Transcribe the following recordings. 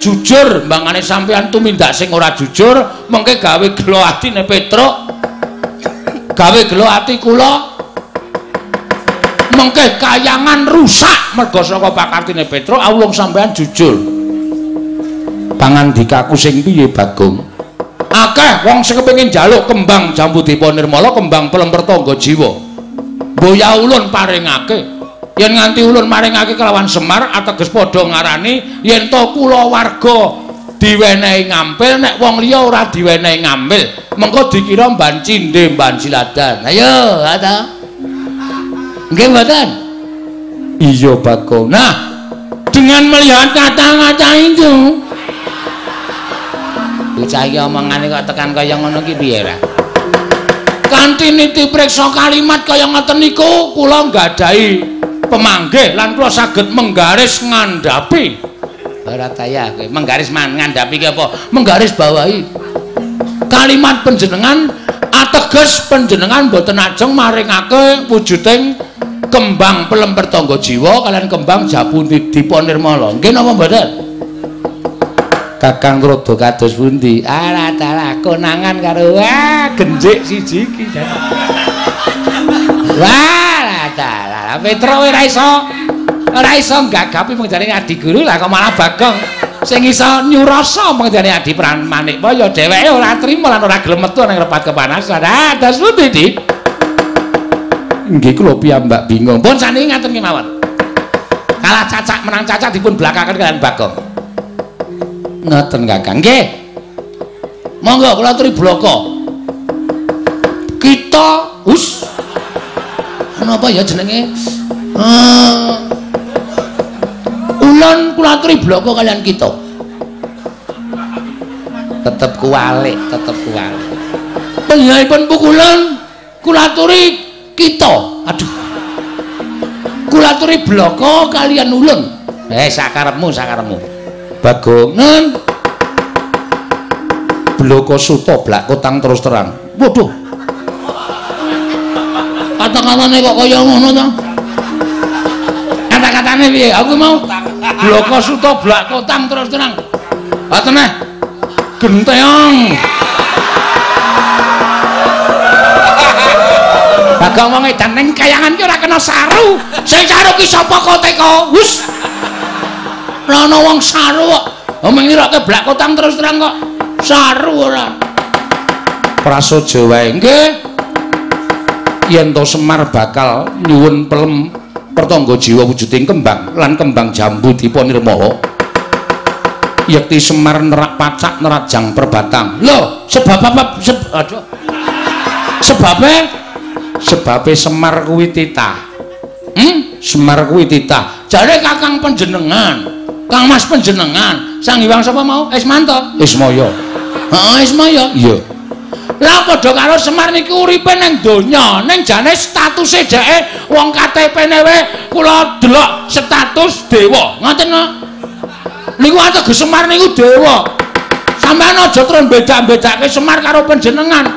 Jujur mbangane sampeyan tumindak sing ora jujur, mengke gawe gelo atine Petruk. Gawe gelo ati kula. Mengke kayangan rusak merga saka pakartine Petruk, awulung sampeyan jujur. Pangandikaku sing piye, Bagong? Akeh wong sing kepengin njaluk kembang jambu dipa nirmala, kembang pelem pertangga jiwa. Mboya ulun paringake. Yen nganti ulun maringake kelawan Semar ateges padha ngarani yen to kulawarga diwenehi ngampil, nek wong liya ora diwenehi ngampil, mengko dikira mban cindhe mban siladan. Ayo, ta? Nggih mboten? Iya, Bagong. Nah, dengan melihat kata-kata itu, bocah iki omongane kok tekan kaya ngono ki piye ra? Kanthi niti priksa kalimat kaya ngoten niku kula nggadahi pemanggih lan kula saged menggaris ngandhapi. Ora tayah kowe menggaris ngandhapi ki apa? Menggaris bawahi kalimat panjenengan ateges panjenengan mboten ajeng maringake wujuding kembang pelem pertangga jiwa kalian kembang jambu dipa nirmala. Nggih napa mboten? Kakang Rada kados pundi? Alah dalah konangan karo wah genjik siji iki. Wah dalah Petruk ora iso nggagapi pengjane adi guru lah kok malah Bagong sing iso nyurasa pengjane adi Manikmaya dheweke ora trima lan ora gelem metu nang repat kepanasan. Ah dados pundi, Dik? Nggih kula piyambak bingung. Pun saniki ngaten kemawon. Kalah cacak menang cacak dipun blakaken kalian Bagong. Ngoten Kakang. Nggih. Monggo kula aturi blaka. Kita us. Napa ya jenenge? Ulun kula aturi blaka kalian kita. Tetep kuwalik, tetep kuwalik. Panjenenganipun pukulan kula aturi kita. Aduh. Kula aturi blaka kalian ulun. Sakarepmu, sakarepmu. Bagong blaka suta blak kotang terus terang. Waduh. Kata-katane kok kaya ngono to? Kata-katane piye? Aku mau blaka suta blak kotang terus terang. Ha teneh. Genteong. Bagong wong edan ning kayangan ki ora kena saru. Sing saru ki sapa koteka? Hus. Ora ana wong saru kok. Wong ngirake blak kotang terus terang kok saru ora. Prasaja wae. Nggih. Yen to Semar bakal nyuwun pelem pertangga jiwa wujuding kembang lan kembang jambu dipa nirmala. Yekti Semar nerak pacak nerajang perbatang. Lho, sebab apa? Aduh. Sebabe Semar kuwi titah. Semar kuwi titah. Jare Kakang panjenengan, Kang Mas panjenengan, Sang Hyang sapa mau? Ismanto. Ismaya. Heeh, Ismaya. Iya. Lah padha karo Semar niku uripe nang donya, ning jane statuse dheke wong KTP-ne wae kula delok status dewa. Ngoten kok. Niku ateges Semar niku dewa. Sampeyan aja terus beda-bedake Semar karo panjenengan.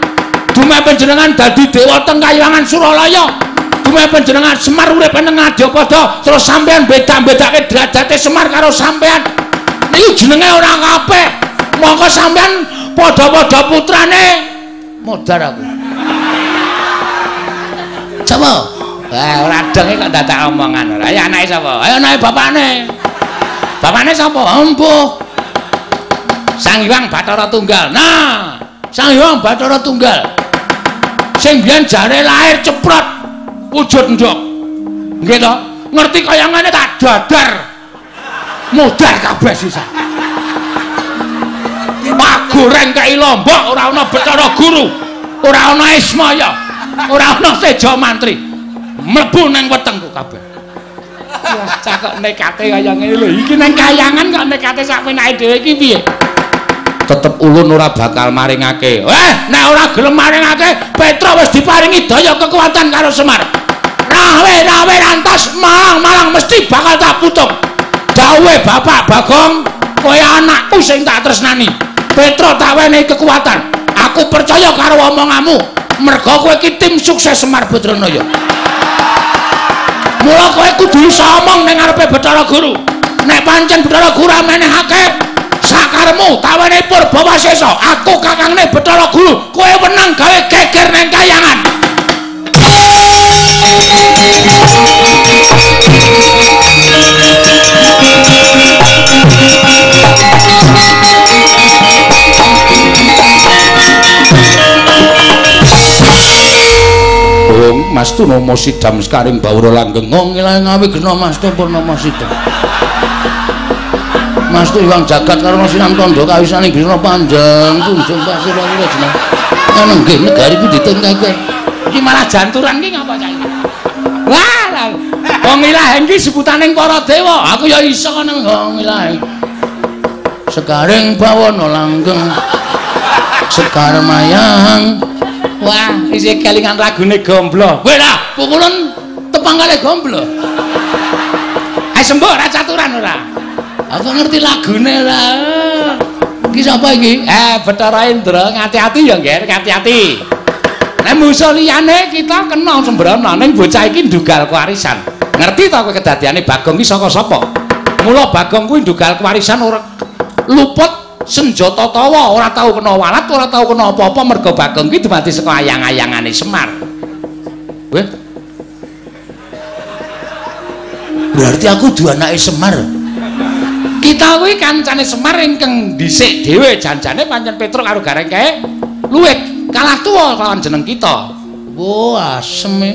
Dume panjenengan dadi dewa teng Kayangan Suralaya. Dume panjenengan Semar urip nang Ngadyapada, terus sampeyan beda-bedake derajate Semar karo sampeyan. Niku jenenge ora kabeh. Mongko sampeyan padha-padha putrane. Modar aku. Sapa? Wah, ora denge kok dadak omongan ora. Ayo anake sapa? Ayo anake bapakne. Bapakne sapa? Empuh. Sang Hyang Bathara Tunggal. Nah, Sang Hyang Bathara Tunggal. Sing biyen jare lahir ceprot wujud ndok. Nggih to? Ngerti kaya ngene tak dadar. Modar kabeh sisa. Pak goreng kei lombok ora ana Bathara Guru, ora ana Ismaya, ora ana Seja Mantri. Mlebu nang wetengku kabeh. Wah, cah kok nekate kaya ngene lho. Iki nang kayangan kok nekate sak penake dhewe iki piye? Tetep ulun ora bakal maringake. Nek ora gelem maringake, Petruk wis diparingi daya kekuatan karo Semar. Rawe-rawe rantas malang-malang mesti bakal tak putung. Dawuhe Bapak Bagong, kowe anakku sing tak tresnani. Petruk tak wenehi kekuatan. Aku percaya karo omonganmu. Merga kowe iki tim sukses Semar Badranaya. Mula kowe kudu iso omong ning ngarepe Bathara Guru. Nek pancen Bathara Guru amenehake Sekarmu tawane Purbawasesa, aku kakangne Bathara Guru, kowe wenang gawe geger nang kayangan. Wong Mas Tunama sidam sekaring bawura langgeng ngilang ngawi gena Mas Tu Purnama sidam. Mas Tu iwang jagat karana sinam tandha kawisaning bisna panjang tunjung pasir lawura jeneng. Nenggih negari ku ditengkake. Iki malah janturan ki ngapa cah iki? Wah, wong ilaheng ki sebutaning para dewa. Aku ya iso nang wong ilaheng. Sekaring bawana langgeng. Sekar mayang. Wah, isih kelingan lagune Gomblo. Kowe lah, pukulan tepang kali Gomblo. Ayo sembuh ora caturan ora. Aku ngerti lagune ora. Iki sapa iki? Bathara Indra, ngati-ati ya, Ngger, ngati-ati. Nek musuh liyane kita kena sembrono, ning bocah iki ndugal kewarisan. Ngerti ta kowe kedadiane Bagong iki saka sapa? Mula Bagong kuwi ndugal kewarisan ora luput senjata tawa, ora tau kena walat, ora tau kena apa-apa mergo Bagong ki dumadi saka ayang-ayangane Semar. Weh. Berarti aku duwe anake Semar. Kita kuwi kancane Semar ingkang dhisik dhewe, janjane pancen Petruk karo Gareng kae luwih kalah tuwa lawan jeneng kita. Wah, asem e.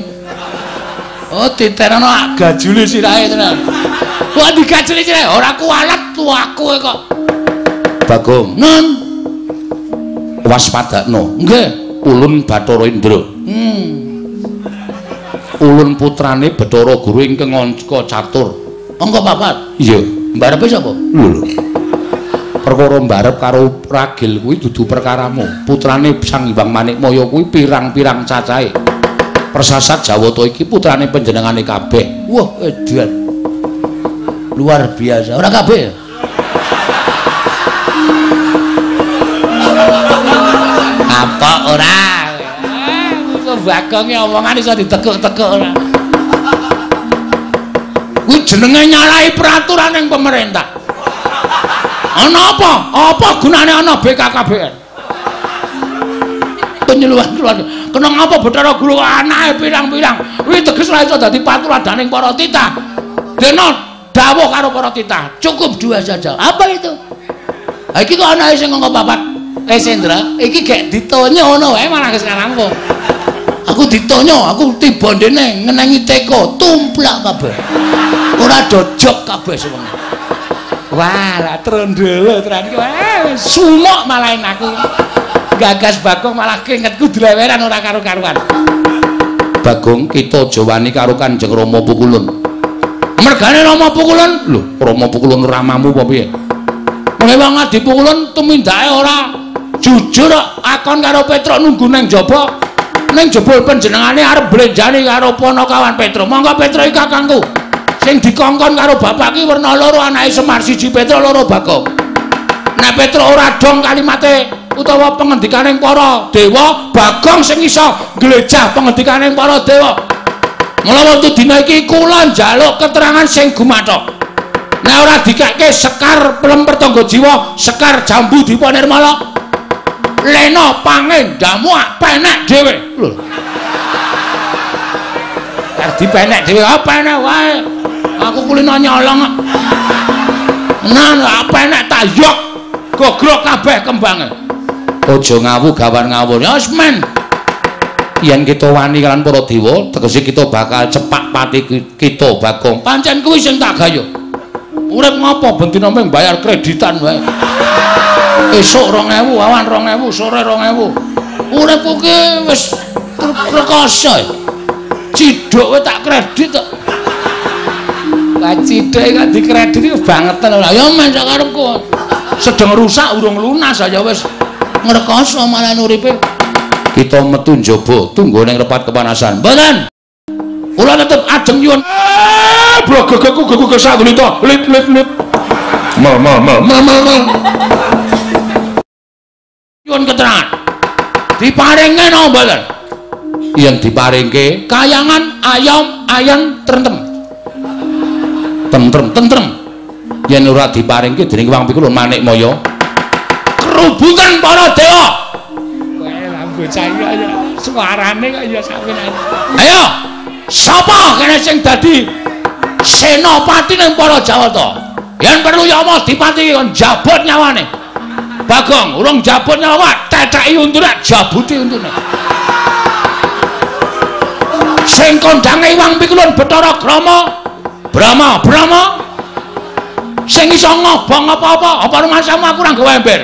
Oh, diterano gajule sirahe tenan. Wah, digajuli sirahe ora kuwalat tuaku kok. Bagong, nun waspadakno. Nggih, ulun Bathara Indra. Ulun putrane Bathara Guru ingkang angka catur. Angka papat? Iya. Mbarepe sapa? Lho. Perkara mbarep karo ragil kuwi dudu perkaramu. Putrane Sang Hyang Manikmaya kuwi pirang-pirang cacahe. Persasat Jawata iki putrane panjenengane kabeh. Wah, edan. Luar biasa. Ora kabeh. Apa ora? Musuh Bagong ki omongan iso ditekuk-tekuk ora. Kuwi jenenge nyalahi peraturan ning pemerintah. Ana apa? Apa gunane ana BKKBN? Penyeluhan keluarga. Kena ngapa Bathara Guru anake pirang-pirang? Kuwi teges ora iso dadi paturadaning para titah. Dene dawuh karo para titah, cukup dua saja. Apa itu? Ha iki kok anake sing angka papat. Sendra, iki gek ditonyo ngono wae malah wis rampung. Aku ditonyo, aku tiba ndene ngenengi teko, tumplak kabeh. Ora dojok kabeh sewengi. Wah, lah trondolo tenan iki. Wah, sumok malah aku. Gagas Bagong malah keringetku dleweran ora karo-karuan. Bagong, kita aja wani karo Kanjeng Rama Pukulun. Mergane Rama Pukulun? Lho, Rama Pukulun ramamu apa piye? Mulai wong Adi Pukulun tumindake ora jujur akon karo Petruk nunggu nang jaba. Ning jebul panjenengane arep blenjani karo panakawan Petruk. Monggo Petruk iki kakangku. Sing dikongkon karo bapak ki werna loro anake Semar, siji Petruk loro Bagong. Nek Petruk ora dong kalimate utawa pengendikaning para dewa, Bagong sing iso nglejah pengendikaning para dewa. Mula wonten dina iki kula njaluk keterangan sing gumathok. Nek ora dikake sekar pelem pertangga jiwa, sekar jambu dipa nirmala. Lena pangendamu penek dhewe. Lho. Arep dipenek dhewe, ah penek wae. Aku kulino nyolong. Nah, penek tak yok. Gogrok kabeh kembange. Aja ngawu gawan ngawur. Ya wis men. Yen kita wani kalian para dewa, tegese kita bakal cepak pati kita Bagong. Pancen kuwi sing tak gayuh. Urip ngopo ben dina mung bayar kreditan wae. Esuk 2000, awan 2000, sore 2000. Uripku ki wis rekoso. Cidhuk wae tak kredit kok. Lah cidhuk kok dikredit iku bangeten ora. Ya men sak karepku. Sedeng rusak urung lunas aja wis ngrekoso malah uripe. Kita metu njaba tunggu ning repat kepanasan. Mboten. Kula tetep ajeng nyuwun. Blogogoku gogo sadulita. Lit lit lit. Ma ma ma ma ma. Nyuwun keterangan. Diparingke napa mboten? Yen diparingke kayangan ayam ayam trentem. Tentrem tentrem. Yen ora diparingke dening Wang Pikulun Manikmaya, Rubutan para dewa. Kowe lah bocah iki ya suarane kok ya sakmene. Ayo, sapa kene sing dadi senopati ning para Jawata? Yen perlu Yama dipati kon jabut nyawane. Bagong, urung jabut nyawa, teteki untune, jabuti untune. Sing kondange Iwang Pikulun Bathara Grama, Brahma, Brahma. Sing iso ngobong apa-apa, apa rumasamu aku ora nggawa ember.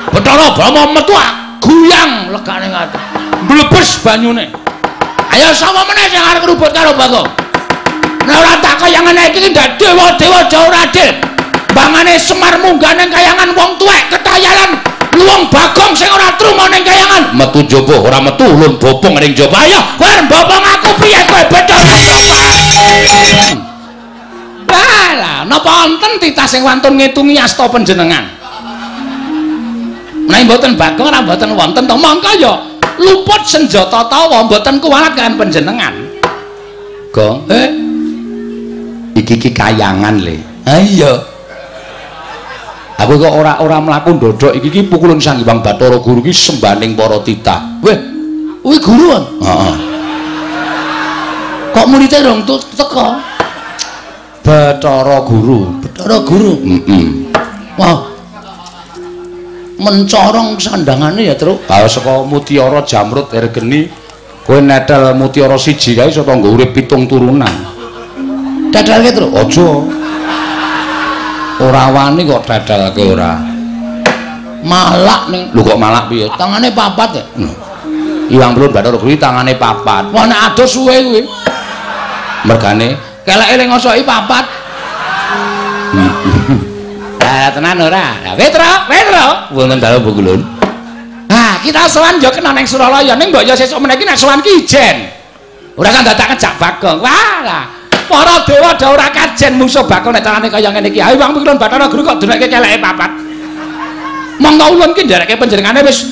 Bathara Brahma metu guyang legane ngati. Mblebes banyune. Ayo sapa meneh sing arep ngrubut karo Bagong? Nek ora tak kaya ngene iki ndak dewa-dewa jauh ora adil. Bangane Semar munggah ning kayangan wong tuwek ketayalan luwung Bagong sing ora truma ning kayangan. Metu njaba ora metu ulun bopong ning njaba. Ayo kowe arep bopong aku piye kowe Bathara Brahma? Lah, napa wonten titah sing wantun ngitungi asta panjenengan? Nek mboten Bagong ora mboten wonten to mongko ya luput senjata tawa mboten kuwalat kalian panjenengan. Gong, iki iki kayangan le. Ha iya. Aku kok ora mlaku ndodhok iki iki pukulun Sang Hyang Bathara Guru iki sembaning para titah. Weh, kuwi guru. Heeh. Kok muridé rong teka? Bathara Guru, Bathara Guru. Heeh. Wah. Mencorong sandangane ya, Truk. Ha saka mutiara jamrut ergeni kowe netel mutiara siji kae iso tangga urip 7 turunan. Tetelke, Truk. Aja. Ora wani kok tetelke ora. Malak ning. Lho kok malak piye? Tangane papat ya. Iwang Pelun Bathara Guru tangane papat. Wah nek adus suwe kuwi. Mergane keleke ning ngosoki papat. Lah tenan ora? Lah Petro, Petro, wonten dalem Bogulun. Ah, kita sowan ya kena ning Suralaya ning mbok ya sesuk meneh iki nek sowan ki ijen. Ora kan dadak ngejak Bagong. Wah lah. Para dewa do ora kajen mungsuh Bagong nek carane kaya ngene iki. Ayo Iwang Pikulun Bathara Guru kok duneke keleke papat. Monggo ulun ki ndereke panjenengane wis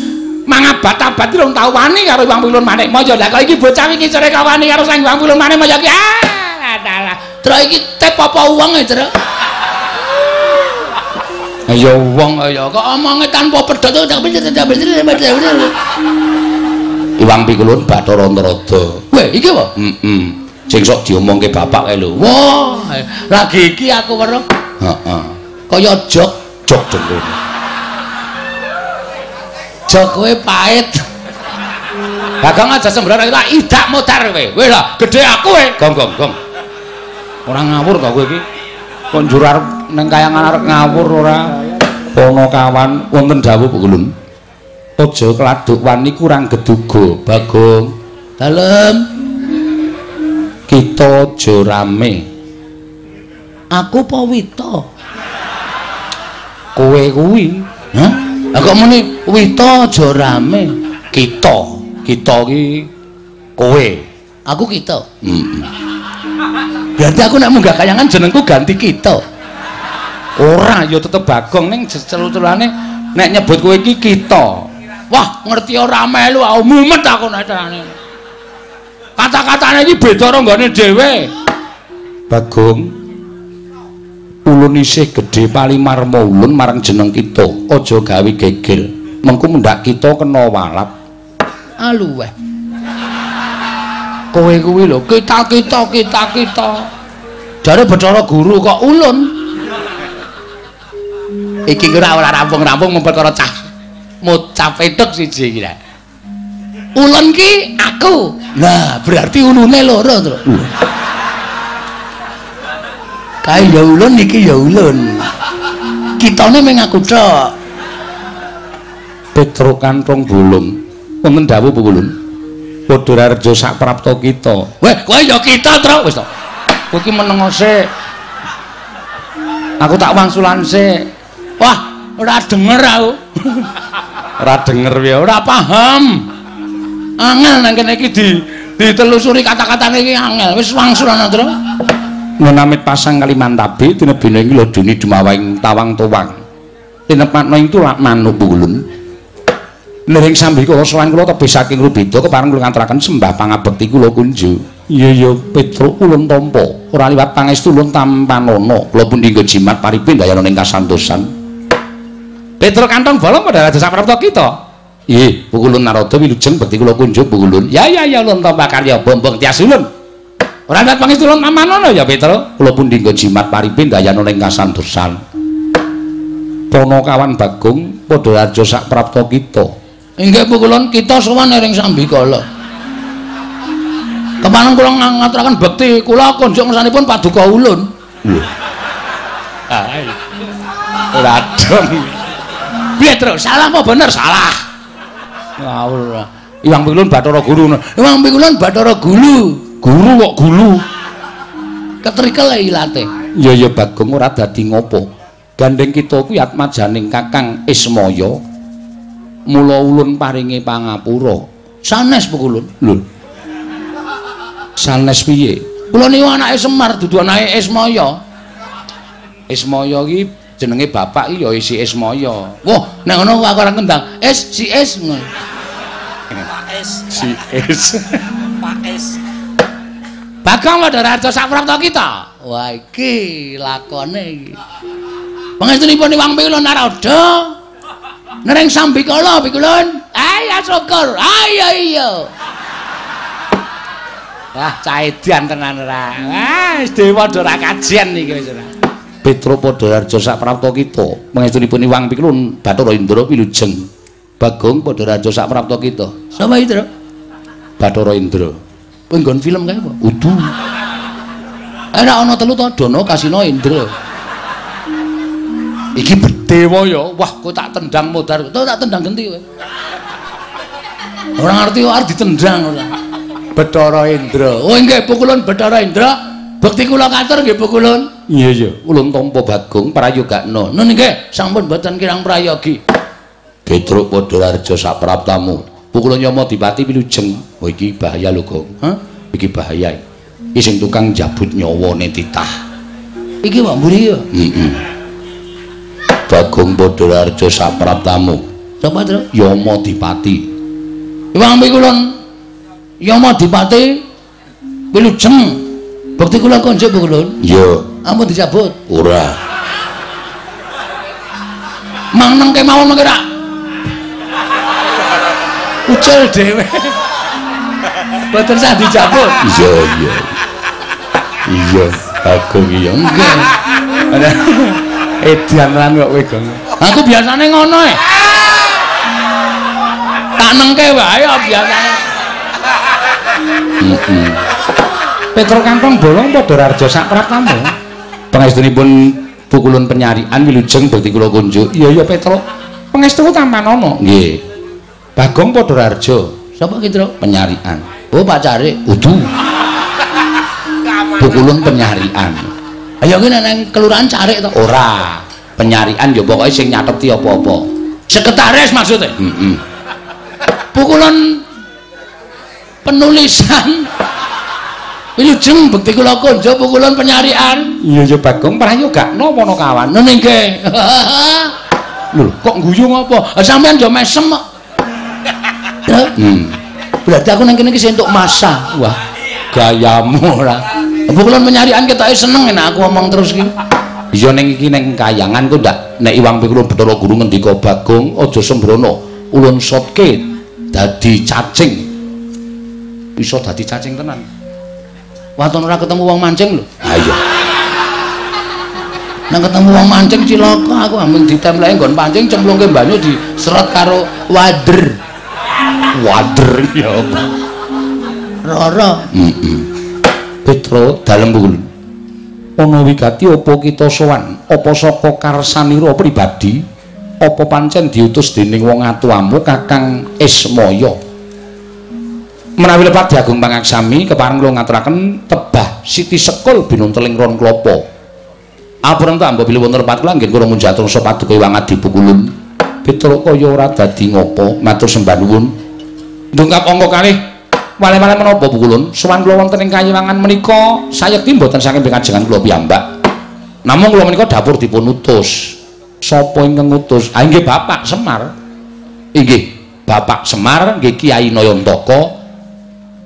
mangabat-abad iki rong tau wani karo Iwang Pikulun Manikmaya. Lah kok iki bocah iki sore kawani karo Sang Iwang Pikulun Manikmaya ki. Ah, dalah. Truk iki tep apa wong e, Truk? Ya wong ya kok omonge tanpa pedhot. Iwang Pikulun Bathara Narada. Weh, iki apa? Heeh. Sing sok diomongke bapak kae lho. Wah, lagi iki aku weruh. Heeh. Kaya jok, jok jengkone. Jok kowe pahit. Bagong aja sembrono iki idak modar kowe. Kowe lah gedhe aku kowe. Gong gong gong. Ora ngawur to kowe iki. Kok njur arep ning kayangan arep ngawur ora? Ponokawan wonten dawuh Ulun. Aja keladuk wani kurang geduga, Bagong. Dalem. Kita aja rame. Aku apa Wita? Kowe kuwi. Hah? Lah kok muni Wita aja rame? Kita. Kita ki kowe. Aku kita. Heeh. Berarti aku nek munggah kayangan jenengku ganti kita. Ora ya tetep Bagong ning celu-celane nek nyebut kowe iki kita. Wah, ngerti ora melu aku mumet aku nek carane. Kata-katane iki beda karo nggone dhewe. Bagong, ulun isih gedhe palimarma ulun marang jeneng kita. Aja gawe geger. Mengko mendhak kita kena walap. Aluweh. Kowe kuwi lho, kita kita kita kita. Jare Bathara Guru kok ulun. Iki ora rampung-rampung memperkara cah mocah petuk siji iki. Ulun ki aku. Lah, berarti ulune loro, Tru. Kae ya ulun iki ya ulun. Kitane mung aku tok. Petro Kanthong Bolong. Wonten dawuh Ulun. Padha rareja sak prapta kita. Weh, kowe ya kita, Tru. Wis to. Kowe iki meneng sik. Aku tak wangsulan sik. Wah, ora denger aku. Ora denger ya, ora paham. Angel nang kene iki ditelusuri kata-katane iki angel. Wis wangsulan, Tru. Ngunamit pasang Kalimantabe tinebina ing lodoni dumawing tawang towang. Tinepatna ing tulak manuk ulun. Nering sambi kula sowan kula tebih saking Rubeda kepareng kula ngaturaken sembah pangabekti kula kunju. Iya ya Petruk ulun tampa. Ora liwat pangestu ulun tampanana. Kula pundi nggo jimat paripin dayana ing kasantosan. Petro kantong bolong padha raja saprapta kita. Nggih, Pukulun Narada wilujeng bekti kula kunjuk Pukulun. Ya ya ya ulun tampa karya bombong tias ulun. Ora ndat pangestu ulun amanono ya Petro. Kula pundi nggo jimat paripin dayana ing kasantosan. Ponokawan Bagong padha raja saprapta kita. Inggih Pukulun, kita sowan ring sambikala. Kepareng kula ngaturaken bekti kula kunjuk ngersanipun paduka ulun. Lho. Ora dong. Piye, Tru? Salah apa bener? Salah. Ngawur. Iwang Pikulun Bathara Guru. Iwang Pikulun Bathara Gulu. Guru kok gulu. Ketrikel ilate. Ya ya Bagong ora dadi ngopo. Gandeng kita kuwi atmajaning Kakang Ismaya. Mula ulun paringi pangapura. Sanes Pukulun. Lho. Sanes piye? Kula niku anake Semar dudu anake Ismaya. Ismaya iki jenenge bapak iki ya isi Ismaya. Wah, nek ngono aku ora kendang. Es si es ngono. Pak Es. Si Es. Pak Es. Bagong padha raja saprapta kita. Wah, iki lakone iki. Pangestunipun Iwang Pikulun Narada. Nereng sambikala Pikulun. Ayo syukur. Ayo iya. Wah, caedan tenan ora. Wah, wis dewa ora kajian iki wis ora. Petro padha raja saprapta kita. Pangestunipun Iwang Pikulun Bathara Indra wilujeng. Bagong padha raja saprapta kita. Sapa iki, Tru? Bathara Indra. Kowe nggon film kae apa? Udu. Ora ana telu to, Dono, Kasino, Indra. Iki bedewa ya. Wah, kowe tak tendang modar. Kowe tak tendang genti kowe. Ora ngerti kok arep ditendang ora. Bathara Indra. Oh nggih, Pukulun Bathara Indra. Bekti kula katur nggih Pukulun. Iya iya, ulun tampa Bagong prayogakna. Nun nggih, sampun boten kirang prayogi. Petruk padha raja sapraptamu. Pukulun Yama Dipati wilujeng. Oh iki bahaya lho, Gong. Hah? Iki bahaya. Iki sing tukang njabut nyawane titah. Iki wae mburi ya. Heeh. Bagong padha raja sapraptamu. Sapa, Tru? Yama Dipati. Iwang Pikulun Yama Dipati wilujeng. Bekti kula konjuk Pukulun. Iya. Ampun dicabut. Ora. Mangneng kemawon mengke rak. Ucul dhewe. Boten sah dicabut. Iya iya. Iya, Bagong iya. Nggih. Edan lan kok kowe, Gong. Aku biasane ngono e. Tak nengke wae biasane. Heeh. Petro kantong bolong padha raja sapraptamu. Pangestunipun Pukulun penyarian wilujeng bekti kula kunjuk. Iya iya Petro. Pangestu tampanana. Nggih. Bagong padha raja. Sapa ki, Tru? Penyarian. Oh, pacare. Udu. Pukulun penyarian. Ayo ki nek nang kelurahan carik to? Ora. Penyarian ya pokoke sing nyateti apa-apa. Sekretaris maksudnya? Heeh. Pukulun penulisan wilujeng bekti kula konjo Pukulun penyarian. Iya iya Bagong prayogakna Ponokawan. Nun nggih. Lho kok guyu ngopo? Sampeyan yo mesem kok. Berarti aku nang kene iki entuk masa. Wah, gayamu ora. Pukulun penyarian ketoke seneng nek aku omong terus iki. Iya ning iki ning kayangan ku ndak nek Iwang Pikulun Bathara Guru ngendika Bagong aja sembrono ulun sotke dadi cacing. Iso dadi cacing tenan. Waton ora ketemu wong mancing lho. Ha iya. Nang ketemu wong mancing cilaka aku ambil ditempleki nggon pancing cemplungke banyu diseret karo wader. Wader ya apa? Rara. Heeh. Petro dalem Pukulun. Ana wigati apa kita sowan? Apa saka karsanira pribadi? Apa pancen diutus dening wong atuamu Kakang Ismaya? Menawi lepat Diagung Pangaksami kepareng kula ngaturaken tebah Siti Sekul binunteling ron klapa. Apuran ta mbok bilih wonten lepat kula nggih kula munjatur paduka Iwang Adi Pukulun. Petro kaya ora dadi ngopo, matur sembah nuwun. Ndungkap angka kalih wale-wale menapa Pukulun? Sowan kula wonten ing kayiwangan menika sayekti mboten saking pikajengan kula piyambak. Namung kula menika dapur dipun utus. Sapa ingkang ngutus? Ah inggih Bapak Semar. Inggih, Bapak Semar nggih Kyai Nayantaka.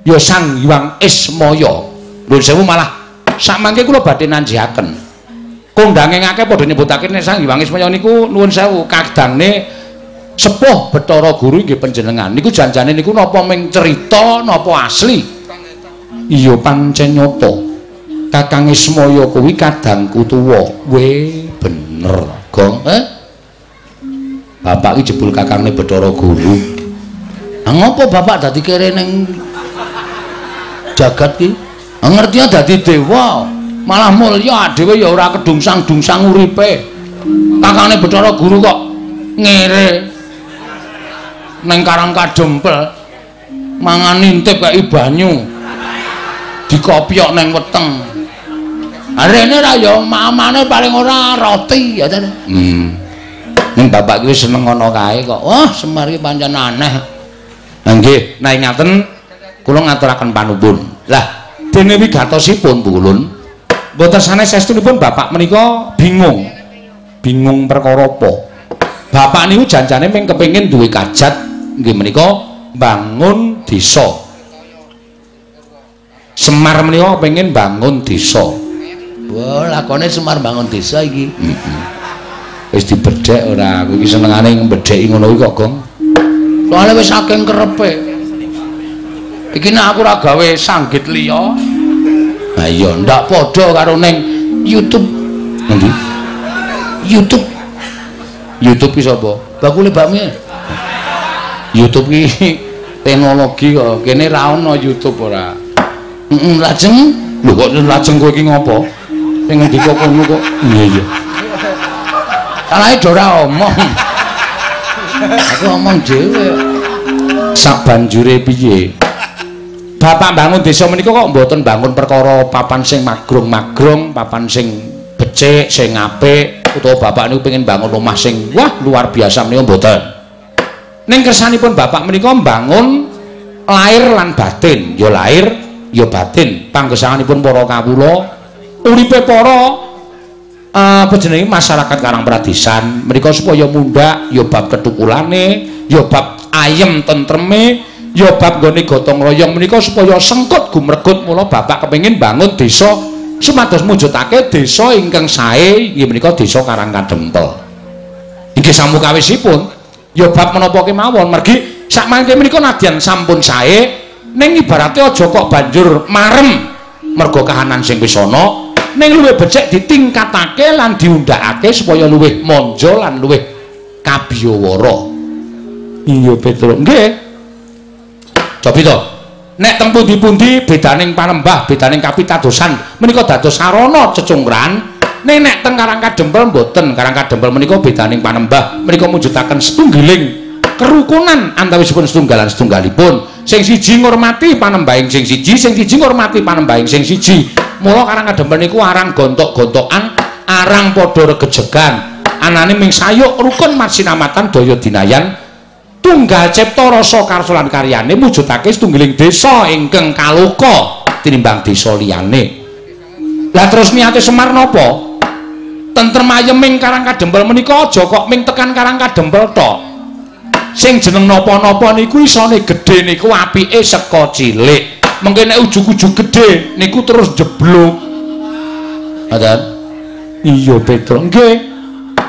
Ya Sang Hyang Ismaya. Nuwun sewu malah sakmangke kula badhe nanjihaken. Kondange akeh padha nyebutake nek Sang Hyang Ismaya niku nuwun sewu kadangne sepuh Bathara Guru nggih panjenengan. Niku janjane niku napa ming cerita napa asli? Iya pancen nyata. Kakang Ismaya kuwi kadangku tuwa. We bener, Gong. Bapak iki jebul kakangne Bathara Guru. Ha ngopo bapak dadi kere ning jagat ki? Ngerti dadi dewa, malah mulya dhewe ya ora kedungsang-dungsang uripe. Kakangne Bathara Guru kok ngere ning Karang Kadempel mangan intip kaya banyu dikopyok ning weteng. Arene ra ya mamane paling ora roti ya ta. Ning bapak ki wis seneng ngono kae kok. Wah, Semar ki pancen aneh. Nggih, nah ngaten kula ngaturaken panuwun. Lah, dene wigatosipun Bu Ulun, mboten sanes saestunipun bapak menika bingung. Bingung perkara apa? Bapak niku janjane mung kepengin duwe kajat nggih menika bangun desa. Semar menika kepengin bangun desa. Wah, lakone Semar bangun desa iki. Heeh. Wis dibedhek ora, aku iki senengane mbedheki ngono kuwi kok, Gong. Soale wis saking kerepe. Iki nek aku ora gawe sanggit liya. Ha iya, ndak padha karo ning YouTube. Endi? YouTube. YouTube ki sapa? Bakule bakmi. YouTube ki teknologi kok. Kene ra ono YouTube ora. Heeh, lajeng. Lho kok lajeng kowe iki ngopo? Sing ngendika kono kok. Iya iya. Salahe do ora omong. Aku omong dhewe. Sak banjure piye? Bapak bangun desa menika kok mboten bangun perkara papan sing magrong-magrong, papan sing becik, sing apik, utawa bapak niku pengin bangun omah sing wah luar biasa menika mboten. Ning kersanipun bapak menika mbangun lahir lan batin, ya lahir ya batin. Panggesanganipun para kawula, uripe para apa jenenge masyarakat Karang Pradesan menika supaya mundhak ya bab ketukulane, ya bab ayem tentreme, ya bab nggone gotong royong menika supaya sengkut gumregut. Mula bapak kepengin bangun desa supados mujudake desa ingkang sae inggih menika desa Karang Kadempel. Inggih samukawisipun ya bab menapa kemawon mergi sakmangke menika nadyan sampun sae ning ibarate aja kok banjur marem merga kahanan sing wis ana, ning luwih becik ditingkatake lan diundhakake supaya luwih manja lan luwih kabiyawara. Iya Petro, nggih. Cobi to. Nek teng pundi-pundi bedaning panembah, bedaning kapitadosan menika dados sarana cecungran. Ning nek teng Karang Kadempel mboten. Karang Kadempel menika bedaning panembah menika mujudaken setunggiling kerukunan antawisipun setunggalan setunggalipun. Sing siji ngurmati panembahing sing siji, sing siji ngurmati panembahing sing siji. Mula Karang Kadempel niku arang gontok-gontokan, arang padha regejegan. Anane ming sayuk rukun masinamatan daya dinayan tunggal cipta rasa karsa lan karyane mujudake setunggiling desa ingkang kaloka tinimbang desa liyane. Lah terus niate Semar napa? Tentrem ayeming Karang Kadempel menika aja kok ming tekan Karang Kadempel tok. Sing jeneng napa-napa niku isone gedhe niku apike saka cilik. Mengke nek ujug-ujug gedhe niku terus jeblok. Ngoten. Iya Petro, nggih.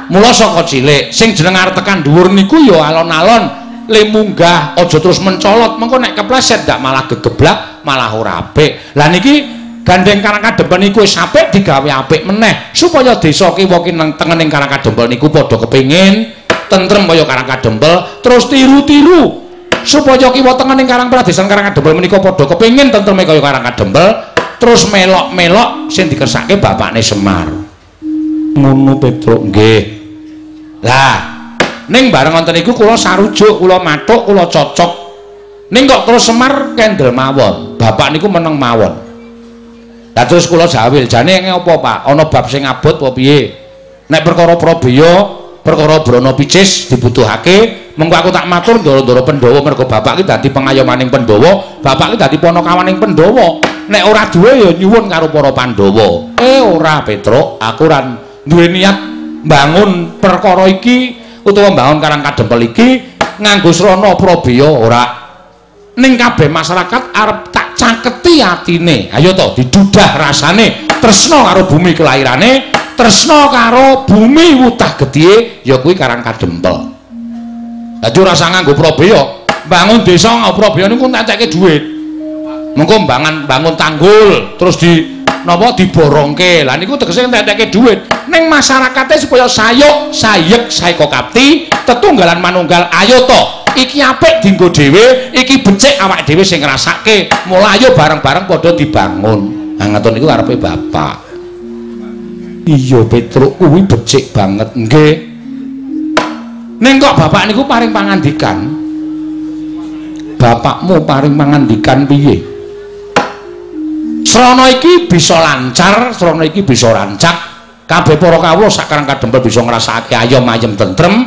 Mula saka cilik sing jeneng arep tekan dhuwur niku ya alon-alon le munggah, aja terus mencolot, mengko nek kepleset ndak malah gegeblak, malah ora apik. Lah niki gandeng Karang Kadempel niku wis apik digawe apik meneh supaya desa kiwa kineng tengening Karang Kadempel niku padha kepengin tentrem kaya Karang Kadempel, terus tiru-tiru supaya kiwa tengening Karang Pradesan Karang Kadempel menika padha kepengin tentreme kaya Karang Kadempel, terus melok-melok sing dikersake bapakne Semar. Ngono Petro, nggih. Lah, ning bareng wonten niku kula sarujuk, kula mathuk, kula cocok. Ning kok terus Semar kendel mawon. Bapak niku meneng mawon. Lah terus kula jawil, jane ngopo, Pak? Ana bab sing abot apa piye? Nek perkara Prabeya, perkara Brana Picis dibutuhake, mengko aku tak matur ndara-ndara Pandhawa mergo bapak iki dadi pengayomaning Pandhawa, bapak iki dadi panakawaning Pandhawa. Nek ora duwe ya nyuwun karo para Pandhawa. Ora Petruk, aku ora duwe niat mbangun perkara iki utawa mbangun Karang Kadempel iki nganggo srana Prabeya ora. Ning kabeh masyarakat arep tak caketi atine. Ayo to didudah rasane, tresna karo bumi kelairane, Tresna karo bumi wutah gedhe ya kuwi Karang Kadempel. Dadi ora usah nganggo Prabeya. Bangun desa nganggo Prabeya niku entek-entekke dhuwit. Mengko bangun tanggul terus di napa diborongke. Lah niku tegese entek-entekke dhuwit. Ning masyarakate supaya sayuk, sayek, saeka kapti, tetunggalan manunggal ayo to. Iki apik dienggo dhewe, iki becik awak dhewe sing ngrasake. Mula ayo bareng-bareng padha dibangun. Nah ngoten niku karepe bapak. Iya Petruk kuwi becik banget nggih. Ning kok bapak niku paring pangandikan? Bapakmu paring pangandikan piye? Srana iki bisa lancar, srana iki bisa rancak. Kabeh para kawula sak Karang Kadempel bisa ngrasakake ayom ayem tentrem.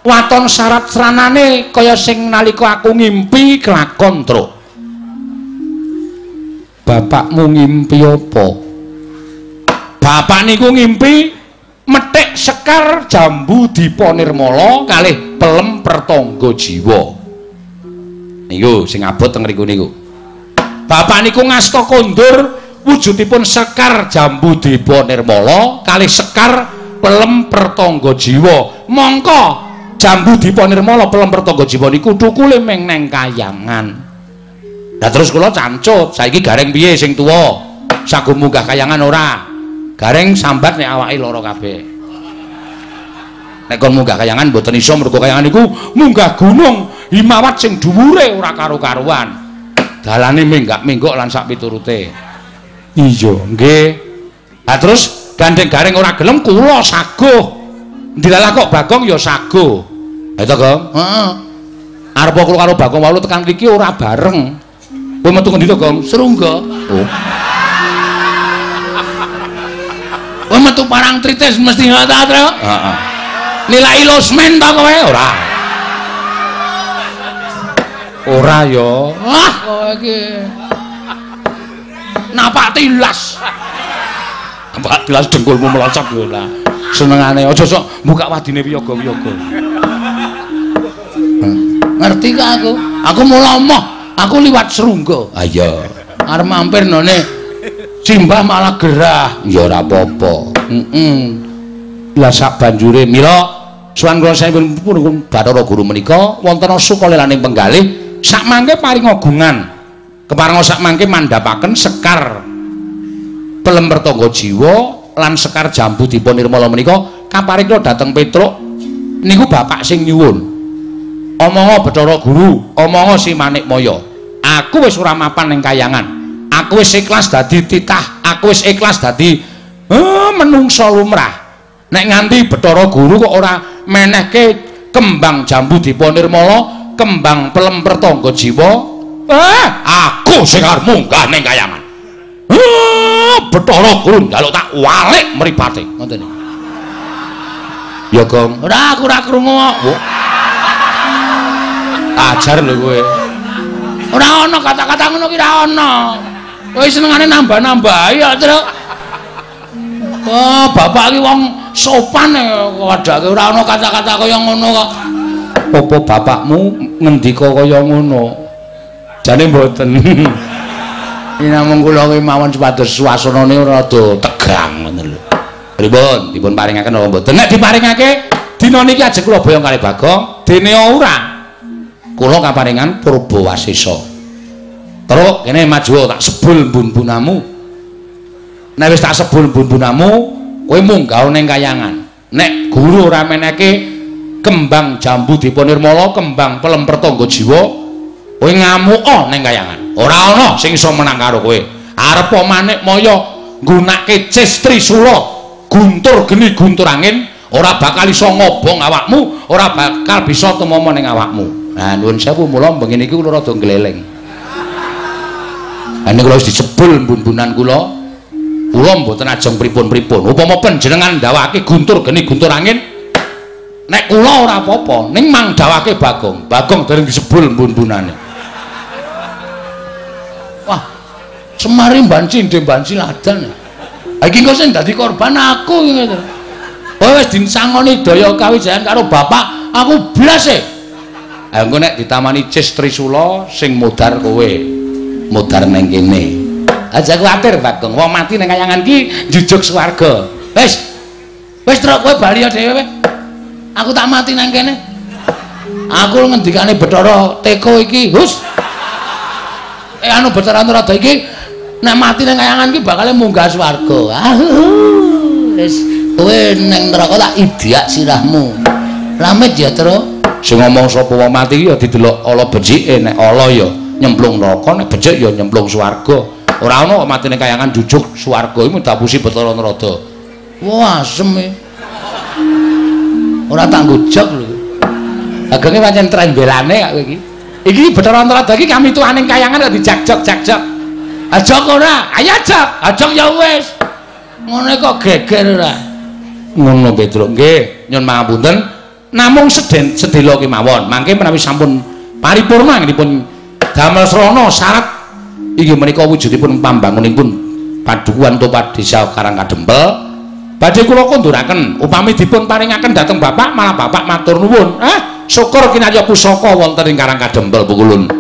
Waton syarat sranane kaya sing nalika aku ngimpi kelakon, Truk. Bapakmu ngimpi apa? Bapak niku ngimpi methik sekar jambu dipa nirmala kalih pelem pertangga jiwa. Niku sing abot teng mriku niku. Bapak niku ngasta kondur wujudipun sekar jambu dipa nirmala kalih sekar pelem pertangga jiwa. Mongko jambu dipa nirmala pelem pertangga jiwa niku thukule meng neng kayangan. Lah terus kula cancut, saiki gareng piye sing tuwa? Sago munggah kayangan ora? Gareng sambat nek awake lara kabeh. Nek kon munggah kayangan mboten iso mergo kayangan niku munggah gunung Himawat sing dhuwure ora karo-karuan. Dalane minggak-minggok lan sak piturute. Iya, nggih. Lah terus gandeng gareng ora gelem kula saguh. Ndilalah kok Bagong ya saguh. Ha to, Gong? Heeh. Arep kula karo Bagong walu tekan mriki ora bareng. Kowe metu ngendi to, Gong? Serungga. Oh. Kowe metu parang tritis mesti ngono ta? Heeh. Nilai losmen ta kowe? Ora. Ora ya. Ah, kowe iki. Napak tilas. Napak tilas dengkulmu melocot lho lah. Senengane aja sok buka wadine wiyaga-wiyaga. Ngerti gak aku? Aku mula moh, aku liwat Serungga. Ha iya. Arep mampir none simbah malah gerah. Ya ora apa-apa. Heeh. Lah sak banjure mila sowan kula sampun Bathara Guru menika wonten sukalelaning penggalih sak mangke paring agungan. Keparenga sak mangke mandhapaken sekar pelem pertangga jiwa lan sekar jambu dipa nirmala menika kaparing kula dhateng Petruk niku bapak sing nyuwun. Omongo Bathara Guru, omongo si Manikmaya. Aku wis ora mapan ning kayangan. Aku wis ikhlas dadi titah, aku wis ikhlas dadi menungsa lumrah. Nek nganti Bathara Guru kok ora menehke kembang jambu dipa nirmala, kembang pelem pertangga jiwa, aku sing arep munggah ning kayangan. Bathara Guru njaluk tak walik mripate. Ngoten niku. Ya, Gong. Ora aku ora krungu kok. Ajar lho kowe. Ora ana kata-kata ngono ki ora ana. Kowe senengane nambah-nambahi ya, Truk. Oh, bapak iki wong sopan padake ora ana kata-kata kaya ngono kok. Apa bapakmu ngendika kaya ngono? Jane mboten. Iki namung kula ki mawon supados suasanane rada tegang ngono lho. Pripun? Dipun paringaken apa mboten? Nek diparingake dina niki ajeng kula boyong kalih Bagong, dene ora. Kula kaparingan Purba Wasesa. Terus kene maju tak sebul bun-bunamu. Nek wis tak sebul bun-bunamu, kowe munggah ning kayangan. Nek guru ora meneke kembang jambu dipa nirmala, kembang pelem pertangga jiwa, kowe ngamuka ning kayangan. Ora ana sing iso menang karo kowe. Arep Manikmaya nggunake Cis Trisula, guntur geni guntur angin, ora bakal iso ngobong awakmu, ora bakal bisa tumama ning awakmu. Nah, nuwun sewu mula bengi niki kula rada ngleleng. Lah niku wis disebul bun-bunan kula. Kula mboten ajeng pripun-pripun. Upama panjenengan ndawake guntur geni guntur angin, nek kula ora apa-apa, ning mang dawake Bagong. Bagong dereng disebul bun-bunane. Wah, Semari banci ndhe banci ladan. Ha iki engko sing dadi korban aku iki ngono. Kowe wis dinsangoni daya kawijayan karo bapak, aku blas e. Ha engko nek ditamani Cis Trisula sing modar kowe. Modar nang kene. Aja kuwatir Bagong, wong mati ning kayangan ki njujuk swarga. Wis. Wis truk kowe bali ya dhewe. Aku tak mati nang kene. Aku ngendikane Bathara Teko iki, hus. Anu Bathara Antaradha iki nek mati nang kayangan iki bakal munggah swarga. Wis kowe ning neraka tak idyak sirahmu. Lamit ya, Tru. Sing ngomong sapa wong mati ya didelok ala becike, nek ala ya nyemplung neraka, nek becik ya nyemplung swarga. Ora ana kok mati ning kayangan jujuk swarga iki dapusi Bathara Narada. Wah, asem e. Ora tak ngujok lho. Agenge pancen trembelane kok kowe iki. Iki Bathara Antaradha iki kami tuaning kayangan kok dijak-jok-jak-jok. Ajok ora? Ayo ajok. Ajok ya wis. Ngono kok geger ora. Ngono Petruk nggih, nyun pangapunten. Namung sedhela kemawon. Mangke menawi sampun paripurna dipun damel srana syarat inggih menika wujudipun pambangunipun padukuhan Topa Desa Karang Kadempel. Badhe kula konduraken upami dipun paringaken dhateng Bapak malah Bapak matur nuwun. Syukur kinarya pusaka wonten ing Karang Kadempel pukulun.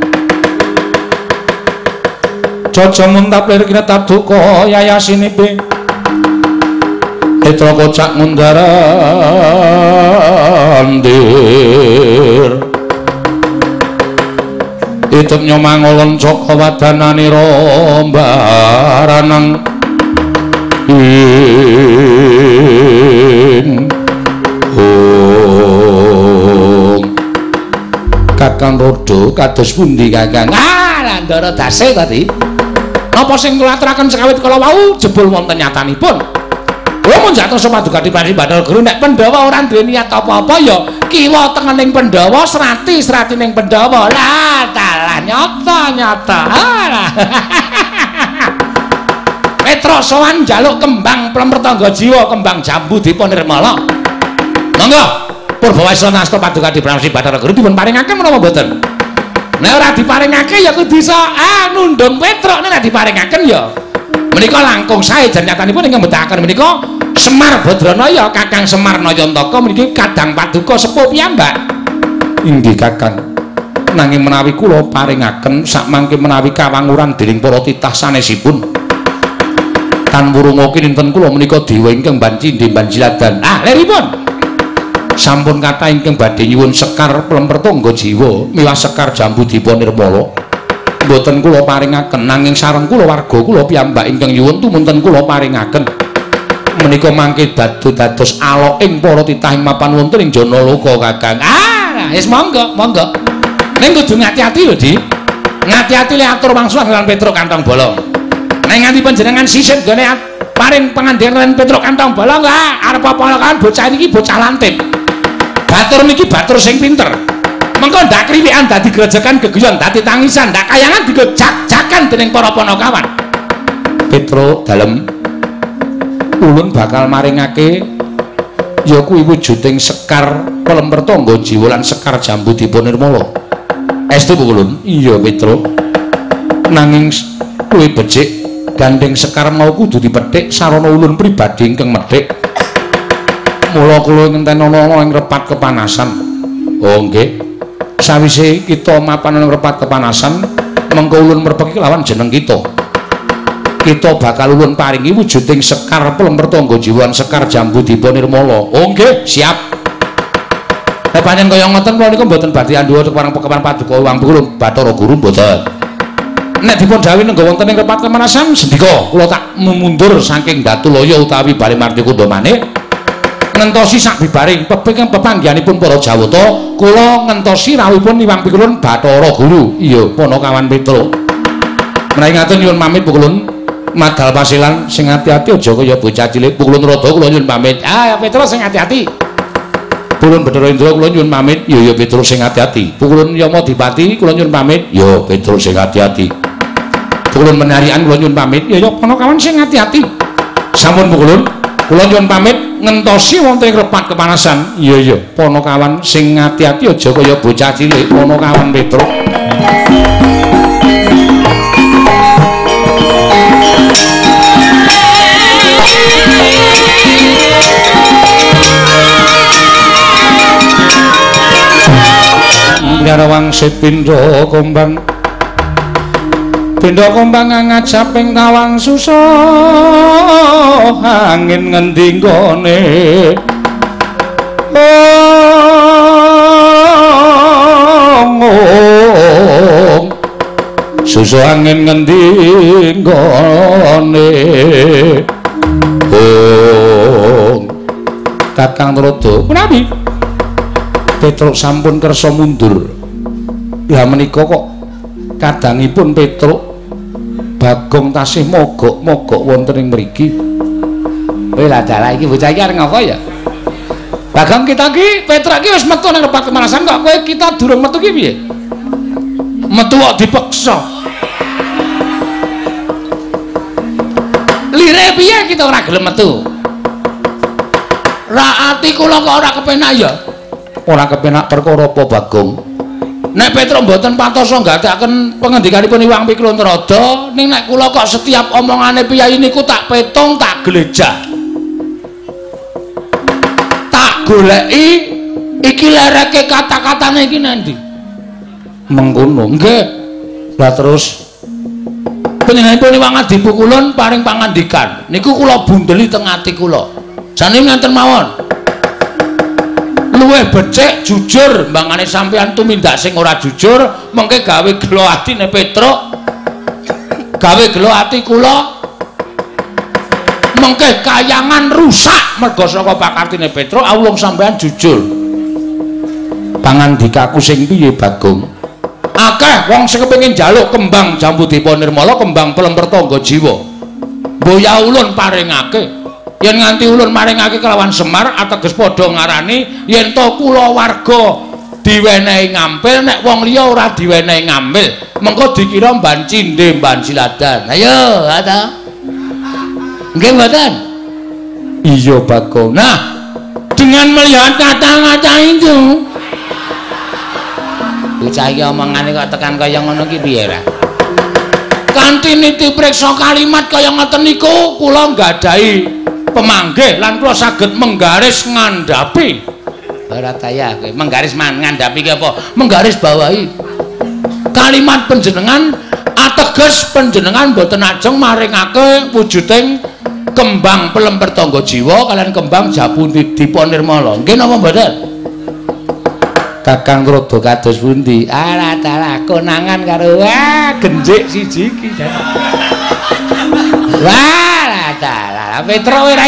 Jaja muntap lir kinetap duka yayasinipe. Netra kocak mundar-andir. Item nyomangolon caka wadananira mbaranang ing. Kakang Rodo kados pundi Kakang? Ah, Ndara dase tadi. Napa sing kula aturaken sekawit kala wau jebul wonten nyatanipun. Kula mun jatosa paduka dipari Bathara Guru nek Pandhawa ora duwe niat apa-apa ya kiwa tengening Pandhawa, srati-sratining Pandhawa. Lah, dalah nyata-nyata. Ah. Petruk sowan njaluk kembang plemretangga jiwa, kembang jambu dipa nirmala. Monggo Purbawaisa nasta paduka dipramsi Bathara Guru dipun paringaken menapa mboten? Nek ora diparingake ya kudu iso nundung Petruk, nek diparingaken ya menika langkung sae jan nyatanipun ingkang mbetahaken menika Semar Badranaya Kakang Semar Nayantaka meniki kadang paduka sepuh piyambak. Inggih Kakang. Nanging menawi kula paringaken sakmangke menawi kawanguran dening para titah sanesipun. Tan wurunga kinten kula menika dewa ingkang banci banjiladan. Ah, liripun. Sampun kathah ingkang badhe nyuwun sekar plemretangga jiwa miwah sekar jambu dipa nirmala. Mboten kula paringaken nanging sareng kula warga kula piyambak ingkang nyuwun tumunten kula paringaken. Menika mangke dados aloking para titah ing mapan wonten ing Janaloka Kakang. Ah, wis monggo, monggo. Ning kudu ngati-ati lho, Di. Ngati-ati le atur wangsulan lan Petruk Kantong Bolong. Nek nganti panjenengan sisip gone paring pangandikan Petruk Kantong Bolong, ah arep apa kan bocah niki bocah lantip. Batur niki batur sing pinter. Mengko ndak kriwikan dadi grejekan geguyon dadi tangisan, ndak kayangan digojak-jakan dening para panakawan. Petruk dalem ulun bakal maringake ya kuwi wujuding sekar plemretangga jiwa lan sekar jambu dipa nirmala. Estu ulun? Iya Petruk. Nanging kuwi becik gandeng sekar mau kudu dipethik sarana ulun pribadi ingkang medhik. Mula kula ngenten ana ing repat kepanasan. Oh nggih. Sawise kita mapan ing repat kepanasan, mengko ulun merpeki lawan jeneng kita. Kita bakal ulun paringi wujuding sekar plemretangga jiwa sekar jambu dipa nirmala. Oh nggih, siap. Nek pancen kaya ngoten kula niku mboten badhe andhuwa parang pekapan paduka Hyang Guru Bathara Guru mboten. Nek dipun dawuhi nengga wonten ing repat kepanasan sendika kula tak mundur saking Datulaya utawi Bale Martikunda maneh. Ngentosi sak bibaring pepanggihanipun para Jawata, kula ngentosi rawuhipun Hyang Pikulun Bathara Guru. Iya, Panakawan Petruk. Menawi ngaten nyuwun pamit Pukulun. Madal pasilan sing ati-ati aja kaya bocah cilik. Pukulun Rada kula nyuwun pamit. Ah, Petruk sing ati-ati. Pukulun Bathara Indra kula nyuwun pamit. Ya ya Petruk sing ati-ati. Pukulun Yamadipati kula nyuwun pamit. Ya Petruk sing ati-ati. Pukulun Menarian kula nyuwun pamit. Ya ya Panakawan sing ati-ati. Sampun Pukulun, kula nyuwun pamit ngentosi wonten ing repat kepanasan. Iya iya, Panakawan sing ati-ati aja kaya bocah cilik. Panakawan Petruk. Nyara wangsit pindha kembang Benda kombang ngajaping tawang susuh angin ngendi nggone. Ong susuh angin ngendi nggone. Ong Kakang Tuladha punawi Petruk sampun kersa mundur. Lah menika kok kadangipun Petruk Bagong tasih mogok-mogok wonten ing mriki. Kowe lah dalah iki bocah iki arep ngapa ya? Bagong kita iki Petruk iki wis metu nang repat kemanasan kok kowe kita durung metu ki piye? Metu kok dipeksa. Lire piye kita ora gelem metu? Ra ati kula kok ora kepenak ya? Ora kepenak perkara apa Bagong? Nek Petruk mboten patosa nggatekaken pengendikanipun Hyang Pikluntrada, ning nek kula kok setiap omongane piyayi niku tak petung, tak glejah. Tak goleki iki lereke kata-katane iki nandi. Mengkono nggih. Lah terus panjenenganipun Hyang Adipukulun paring pangandikan. Niku kula bundeli teng ati kula. Jane ngenten mawon. Luwih becik jujur mbangane sampeyan tumindak sing ora jujur mengke gawe gelo atine Petruk, gawe gelo ati kula, mengke kayangan rusak merga saka pakartine Petruk. Awung sampeyan jujur. Pangandikaku sing piye Bagong? Akeh wong sing kepengin njaluk kembang jambu dipa nirmala, kembang pelem pertangga jiwa. Mboya ulun paringake. Yen nganti ulun maringake kelawan Semar ateges padha ngarani yen to kula warga diwenehi ngampil, nek wong liya ora diwenehi ngampil mengko dikira mban cindhe mban siladan. Ayo ta nggih mboten? Iya Bagong. Nah, dengan melihat kata-kata itu bocah iki omongane kok tekan kaya ngono ki piye ra? Kanthi niti priksa kalimat kaya ngoten niku kula nggadahi pemanggih lan kula saged menggaris ngandhapi. Ora daya kowe menggaris ngandhapi ki apa? Menggaris bawahi kalimat panjenengan ateges panjenengan mboten ajeng maringake wujuding kembang pelem pertangga jiwa kalian kembang jambu dipa nirmala. Nggih napa mboten? Kakang Tuladha kados pundi? Alah dalah konangan karo wah genjik siji iki. Wah dalah Petruk ora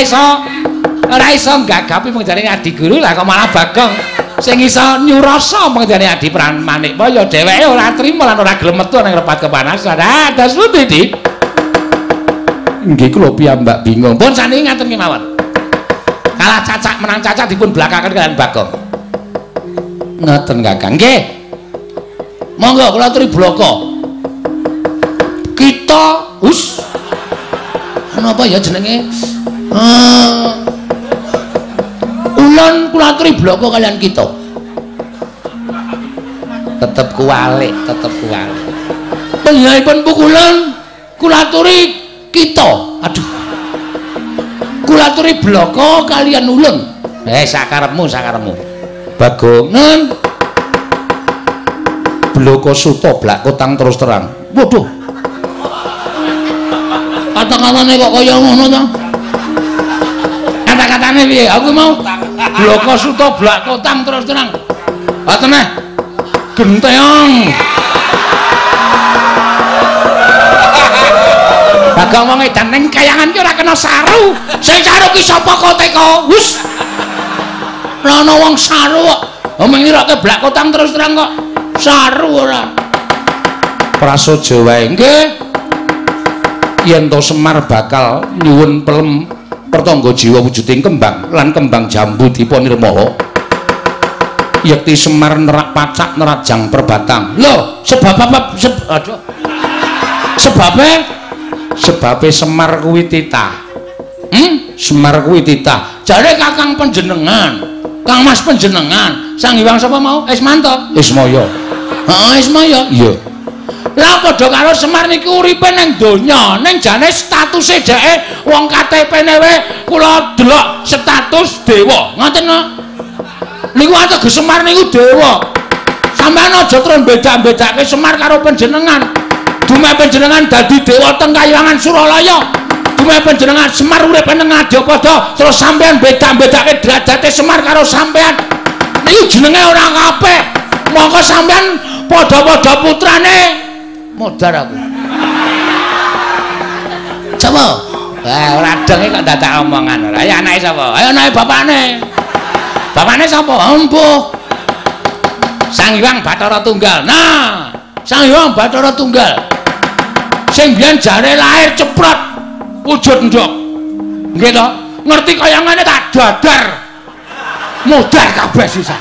iso nggagapi pengjane adi guru lah kok malah Bagong sing iso nyurasa pengjane adi Pran Manikmaya dheweke ora trima lan ora gelem metu nang repat kepanasan. Ah das pundi Dik? Nggih kula piyambak bingung. Pun saniki ngaten kemawon. Kalah cacak menang cacak dipun blakaken kalian Bagong. Ngaten Kakang. Nggih. Monggo kula aturi blaka. Kita us napa ya jenenge? Ulun kula aturi blaka kalian kita. Tetep kuwalik, tetep kuwalik. Panjenenganipun pukulan kula aturi kita. Aduh. Kula aturi blaka kalian ulun. Sakarepmu, sakarepmu. Bagongan blaka suta blak kotang terus terang. Waduh. Kata-katane kok kaya ngono to? Kata-katane piye? Aku mau blaka suta blak kotang terus terang. Ha teneh. Genteong. Bagong wong edan ning kayangan ki ora kena saru. Sing saru ki sapa kok teko? Hus. Ora ana wong saru kok. Omong ngiroke blak kotang terus terang kok. Saru ora. Prasaja wae. Nggih. Yen to Semar bakal nyuwun pelem pertangga jiwa wujuding kembang lan kembang jambu dipa nirmala. Yekti Semar nerak pacak nerajang perbatang. Lho, sebab apa? Aduh. Sebabe Semar kuwi titah. Semar kuwi titah. Jare Kakang panjenengan, Kang Mas panjenengan, Sang Hyang sapa mau? Ismanto. Ismaya. Heeh, Ismaya. Iya. Lah padha karo Semar niku uripe ning donya, ning jane statuse dheke wong KTP-ne wae kula delok status dewa. Ngoten kok. Niku ateges Semar niku dewa. Sampeyan aja terus beda-bedake Semar karo panjenengan. Dumeh panjenengan dadi dewa teng Kayangan Suralaya. Dumeh panjenengan Semar urip nang Ngadyapada, terus sampean beda-bedake derajate Semar karo sampean. Niku jenenge ora apik. Mongko sampean padha-padha putrane modar aku. Sapa? Wah, ora denge kok dadak omongan ora. Ayo anake sapa? Ayo anake bapakne. Bapakne sapa? Empuh. Sang Hyang Bathara Tunggal. Nah, Sang Hyang Bathara Tunggal. Sing biyen jare lahir ceprot wujud ndok. Nggih to? Ngerti kaya ngene tak dadar. Modar kabeh sisa.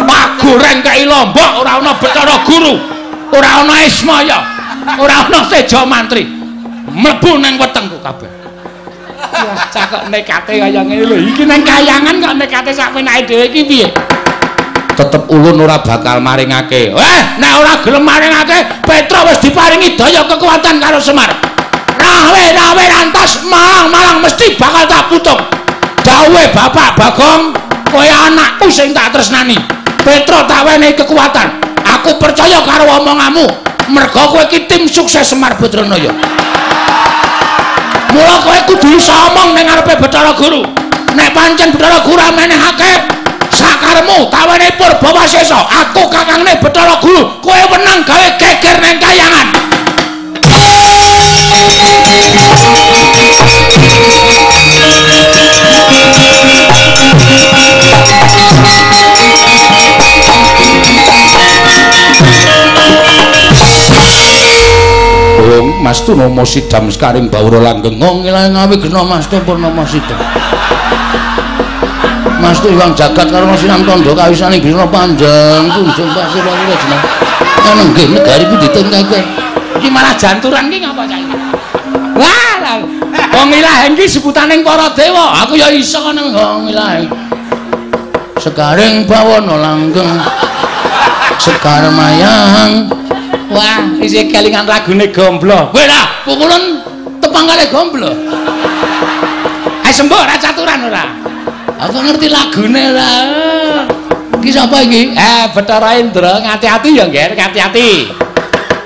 Pagoreng kei lombok ora ana Bathara Guru, ora ana Ismaya, ora ana Teja Mantri. Mlebu nang wetengku kabeh. Wah, cah kok nekate kaya ngene lho. Iki nang kayangan kok nekate sak penake dhewe iki piye? Tetep ulun ora bakal maringake. Nek ora gelem maringake, Petruk wis diparingi daya kekuatan karo Semar. Rawe-rawe rantas malang-malang mesti bakal tak putung. Dawuhe Bapak Bagong, kowe anakku sing tak tresnani. Petruk tak wenehi kekuatan. Aku percaya karo omonganmu. Merga kowe iki tim sukses Semar Badranaya. Mula kowe kudu iso omong ning ngarepe Bathara Guru. Nek pancen Bathara Guru menehake sakaremu tak wenehi purba wasesa, aku kakangne Bathara Guru, kowe wenang gawe geger nang kayangan. Wong Mas Tunama sidam sekaring bawura langgeng. Ngilang ngawi gena Mas Tu Purnama sidam. Mas Tu iwang jagat karo sinam tandha kawisaning bisna panjang tunjung pasir loro jeneng. Ana nggih negari pundi tengke. Iki malah janturan ki ngapa cah iki? Wah, wong ilaheng ki sebutaning para dewa. Aku ya iso ngono wong ilaheng. Sekaring bawana langgeng. Sekar mayang. Wah, isih kelingan lagune Gomblo. Kowe lah, pukulan tepang kali Gomblo. Ayo sembuh ora caturan ora. Aku ngerti lagune ora. Iki sapa iki? Bathara Indra, ngati-ati ya, Ngger, ngati-ati.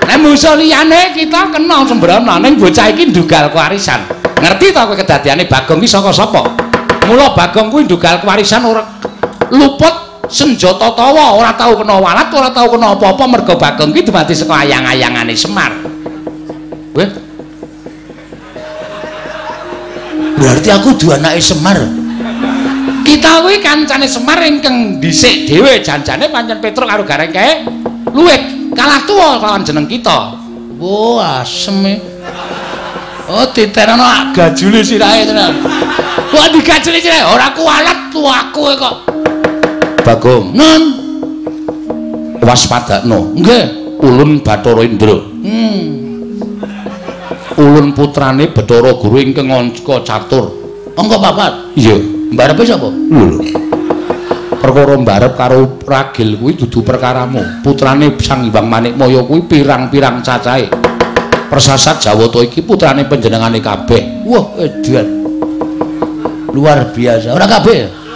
Nek musuh liyane kita kena sembrono, ning bocah iki ndugal kewarisan. Ngerti ta kowe kedadiane Bagong iki saka sapa? Mula Bagong kuwi ndugal kewarisan ora luput senjata tawa, ora tau kena walat, ora tau kena apa-apa merga Bagong ki dumadi saka ayang-ayangane Semar. Weh. Berarti aku duwe anake Semar. Kita kuwi kancane Semar ingkang dhisik dhewe, janjane pancen Petruk karo Gareng kae luwih kalah tuwa lawan jeneng kita. Wah, asem e. Oh, diterano gajule sirahe tenan. Wah, digajuli sirahe ora kuwalat tuaku kok. Bagong, nun waspadakno. Nggih, ulun Bathara Indra. Ulun putrane Bathara Guru ingkang angka catur. Angka papat? Iya. Mbarepe sapa? Lho. Perkara mbarep karo ragil kuwi dudu perkaramu. Putrane Sang Hyang Manikmaya kuwi pirang-pirang cacahe. Persasat Jawata iki putrane panjenengane kabeh. Wah, edan. Luar biasa. Ora kabeh.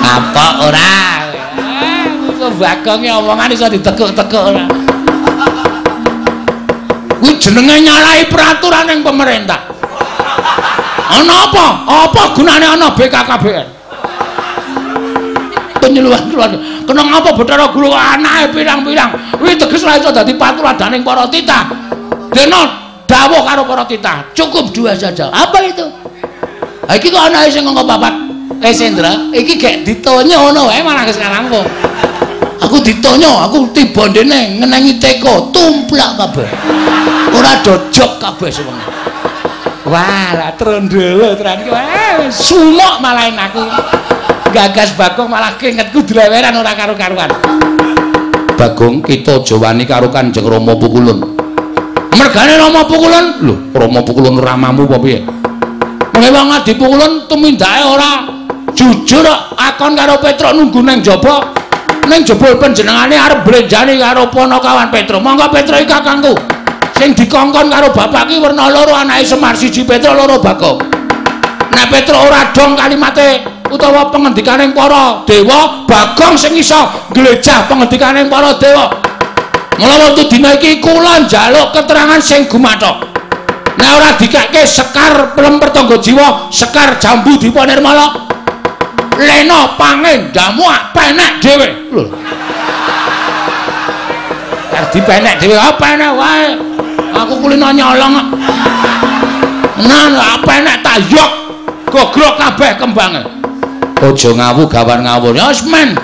Apa ora? Musuh Bagong omongan iso ditekuk-tekuk ora. Kuwi jenenge nyalahi peraturan ning pemerintah. Ana apa? Apa gunane ana BKKBN? Penyuluhan keluarga. Kena ngapa Bathara Guru anake pirang-pirang? Kuwi teges ora iso dadi paturadaning para titah. Dene dawuh karo para titah, cukup dua saja. Apa itu? Ha iki kok anake sing angka papat. Sendra, iki gek ditonyo ngono wae malah wis rampung. Aku ditonyo, aku tiba ndene ngenengi teko, tumplak kabeh. Ora dojok kabeh sewengi. Wah, lah trondolo tenan iki. Wah, sumok malah aku. Gagas Bagong malah keringetku dleweran ora karo-karuan. Bagong, kita aja wani karo Kanjeng Rama Pukulun. Mergane Rama Pukulun? Lho, Rama Pukulun ramamu apa piye? Wong Adi Pukulun tumindake ora jujur akon karo Petruk nunggu nang jaba. Ning jebul panjenengane arep blenjani karo ponokawan Petruk. Monggo Petruk iki kakangku. Sing dikongkon karo bapak ki werna loro anake Semar, siji Petruk loro Bagong. Nek Petruk ora dong kalimate utawa pengendikaning para dewa, Bagong sing iso nglejah pengendikaning para dewa. Mula wonten dina iki kula njaluk keterangan sing gumathok. Nek ora dikake sekar pelem pertangga jiwa, sekar jambu dipa nirmala. Lena pangendamu penek dhewe. Lho. Arep dipenek dhewe apa enek wae. Aku kulino nyolong. Nah, apa enek tak yok. Gogrok kabeh kembange. Aja ngawu gawan ngawur. Ya wis men.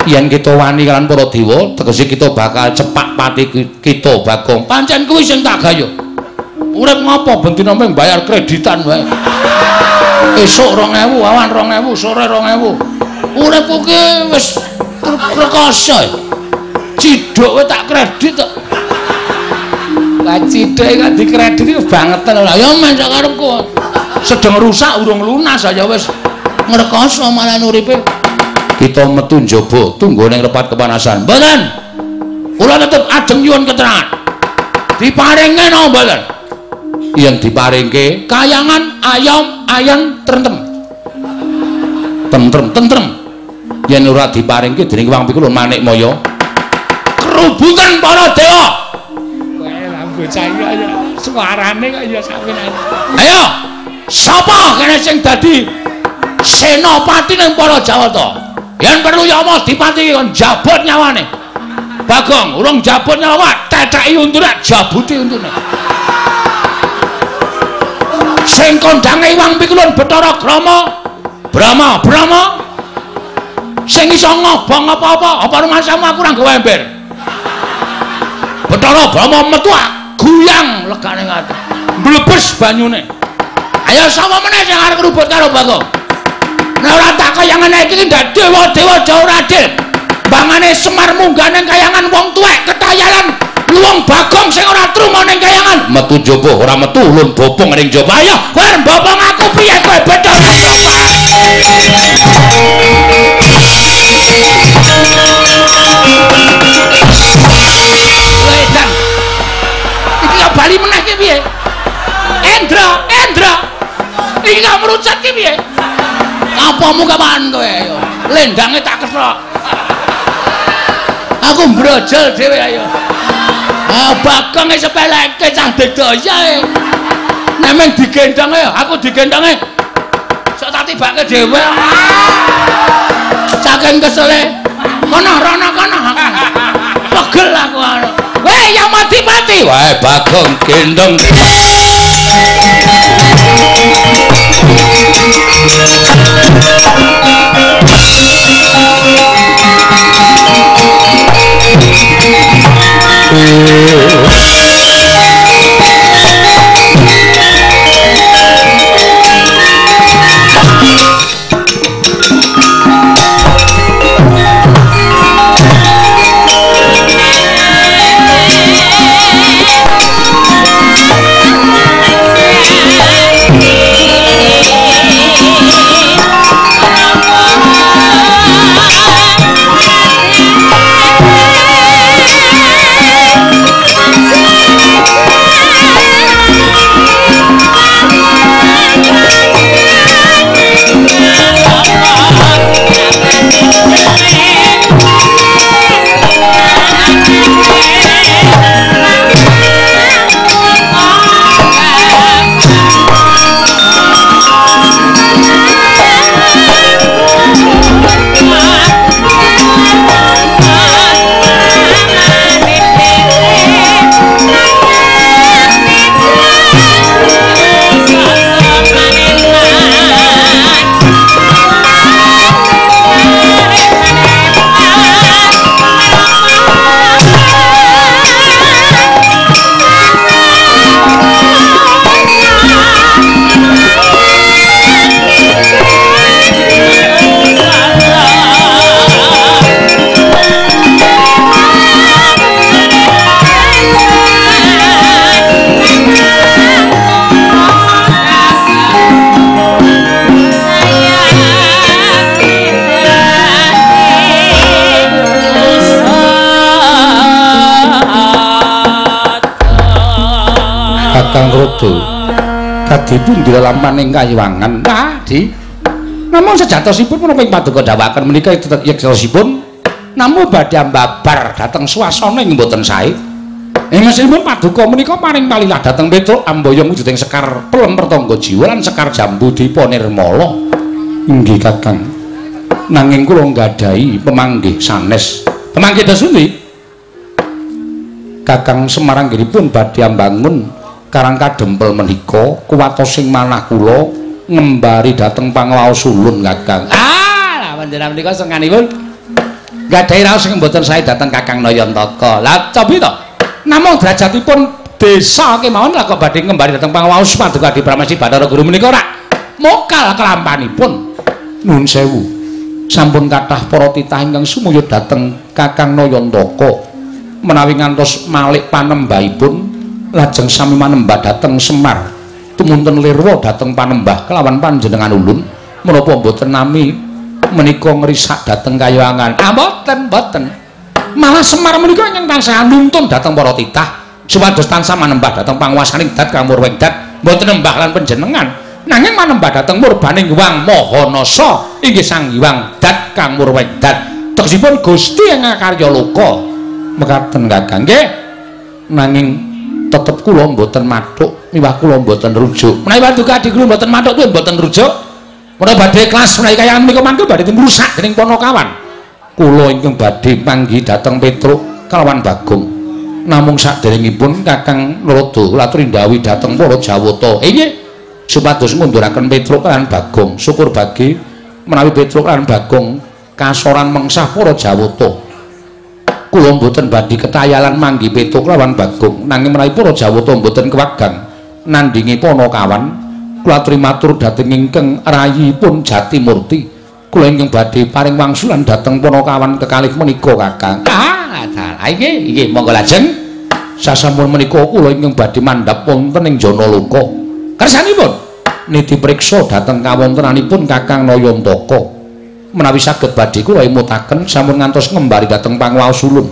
Yen kita wani kalian para dewa, tegese kita bakal cepak pati kita Bagong. Pancen kuwi sing tak gayuh. Urip ngopo ben dina mung bayar kreditan wae. Esuk 2000, awan 2000, sore 2000. Uripku ki wis rekoso. Ciduk wae tak kredit kok. Lah ciduk kok dikredit iku bangeten ora. Ya men sak karepku. Sedeng rusak urung lunas aja wis ngrekoso malah uripe. Kita metu njaba tunggu ning repat kepanasan. Mboten. Kula tetep ajeng nyuwun keterangan. Diparingke napa mboten? Yen diparingke kayangan ayam ayan trentem. Tentrem tentrem. Yen ora diparingke dening Wang Pikulun Manikmaya. Kerubutan para dewa. Kowe lah bocah iki ya suarane kok ya sakmenane. Ayo, sapa kene sing dadi senopati ning para Jawata? Yen perlu Yama dipati kon jabut nyawane. Bagong urung jabut nyawa, tetheki untune, jabuti untune. Sing kondange Iwang Pikulun Bathara Grama, Brahma, Brahma. Sing iso ngobong apa-apa, apa rumasamu aku ora nggawa ember. Bathara Brahma metu guyang legane ngati. Mblebes banyune. Ayo sapa meneh sing arep ngrubut karo Bagong? Nek ora tak kaya ngene iki ndak dewa-dewa jauh adil. Bangane Semar munggah ning kayangan wong tuwek ketayalan luwung Bagong sing ora truma ning kayangan. Metu njaba ora metu ulun bopong ning njaba. Ayo kowe arep bopong aku piye kowe Bathara Brahma? Wedan. Iki kok bali meneh ki piye? Endra, Endra. Iki kok merucut ki piye? Apamu kapan kowe ayo? Lendange tak kethok. Aku mbrojol dhewe ayo. Ah Bagong e sepeleke cah bedaya e. Nek men digendhong ayo, aku digendhonge. Sok tak tibake dhewe. Saking kesele. Kono rono kono. Pegel aku ana. Weh ya mati-mati. Wah Bagong gendhong. Kakang Rada kadipun dilalaman ing kayiwangan. Wah, Di. Namung sejatosipun menapa ing paduka dawuhaken menika yektosipun namung badhe ambabar dhateng swasana ing mboten sae. Ing mesinipun paduka menika paring palilah dhateng Petruk amboyong wujuding sekar pelem pertangga jiwa lan sekar jambu dipa nirmala. Inggih Kakang. Nanging kula nggadahi pemanggih sanes. Pemanggih dos pundi? Kakang Semar anggenipun badhe ambangun Karang Kadempel menika kuwatosing manah kula ngembari dhateng pangawaos ulun Kakang. Ah, lah panjenengan menika senganipun nggadahi raos sing mboten sae dhateng Kakang Nayantaka. Lah cobi to. Namung derajatipun desa kemawon lah kok badhe ngembari dhateng pangawaos paduka Adi Pramesti Bathara Guru menika rak mokal kelampanipun. Nuwun sewu. Sampun kathah para titah ingkang sumuyut dhateng Kakang Nayantaka menawi ngantos malik panembahipun lajeng sami manembah dhateng Semar tumunten lirwa dhateng panembah kelawan panjenengan ulun menapa mboten nami menika ngrisak dhateng kayangan. Ah mboten, mboten. Malah Semar menika ingkang tansah nuntun dhateng para titah supados tansah manembah dhateng panguwasaning dat kang murwing dat mboten nembah lan panjenengan nanging manembah dhateng murbaning Hyang Maha Nasa inggih Sang Hyang Dat kang murwing dat tegesipun Gusti ingkang karya loka. Mekaten Kakang nggih. Nanging tetep kula mboten mathuk miwah kula mboten rujuk. Menawi paduka Adi Guru mboten mathuk kuwi mboten rujuk. Menawi badhe kelas menawi kayangan menika mangke badhe ngrusak dening Panakawan. Kula ingkang badhe panggih dhateng Petruk kalawan Bagong. Namung saderengipun Kakang Narada kula aturi ndhawuhi dhateng para Jawata. Inggih supados ngunduraken Petruk lan Bagong. Syukur bagi menawi Petruk lan Bagong kasoran mengsah para Jawata. Kula mboten badhe ketayalan manggi Petruk lawan Bagong, nanging menawi para Jawata mboten kewagang nandhingi Panakawan, kula aturi matur dhateng ingkang rayipun Jatimurti. Kula ingkang badhe paring wangsulan dhateng Panakawan kekalih menika Kakang. Ah, dalah inggih, inggih monggo lajeng. Sasampun menika kula ingkang badhe mandhap wonten ing Janaloka. Kersanipun niti priksa dhateng kawontenanipun Kakang Nayantaka. Menawi saged badhe kula emutaken sampun ngantos ngembari dhateng panguwaos ulun.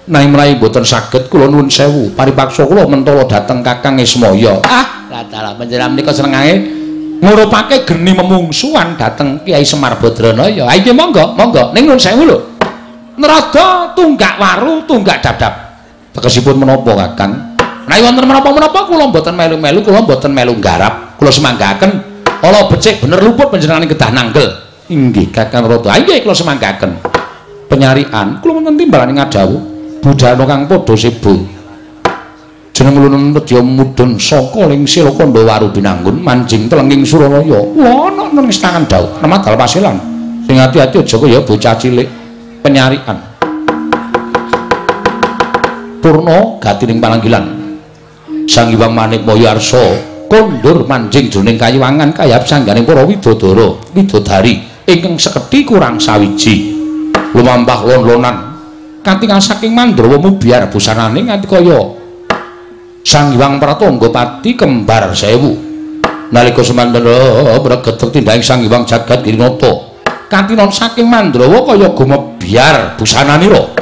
Nanging menawi mboten saged kula nuwun sewu paripaksa kula mentala dhateng Kakang Ismaya. Ah, lah dalah panjenengan menika senengane ngurupake geni memungsuhan dhateng Kyai Semar Badranaya. Ha inggih monggo, monggo. Ning nuwun sewu lho. Nerada tunggak waru, tunggak dap-dap. Tegesipun menapa Kakang? Menawi wonten menapa-menapa kula mboten melu-melu, kula mboten melu nggarap. Kula semanggaken ala becik bener luput panjenengane kedah nanggel. Inggih Kakang Narada. Inggih kula semanggaken. Penyarian kula wonten timbalane ngadhawuh budhana kang padha seba. Jeneng ulun nedya mudhun saka ling sila kandha waru binanggun manjing telenging Suralaya. Kula ana nang stangan dhawuh nemadal pasilan. Sing ati-ati aja kaya bocah cilik. Penyarian. Purna gatining pananggilan. Sang Hyang Manikmaya Arsa kondur manjing jroning kayiwangan kayap sangganing para widodara, widodari ingkang sekedhi kurang sawiji. Lumampah lon-lonan katingal saking Mandrawa mubyar busanane nganti kaya Sang Hyang Pratanggapati kembar sewu. Nalika semanten mregetek tindhaing Sang Hyang Jagat Girinata katinon saking Mandrawa kaya gumebyar busananira.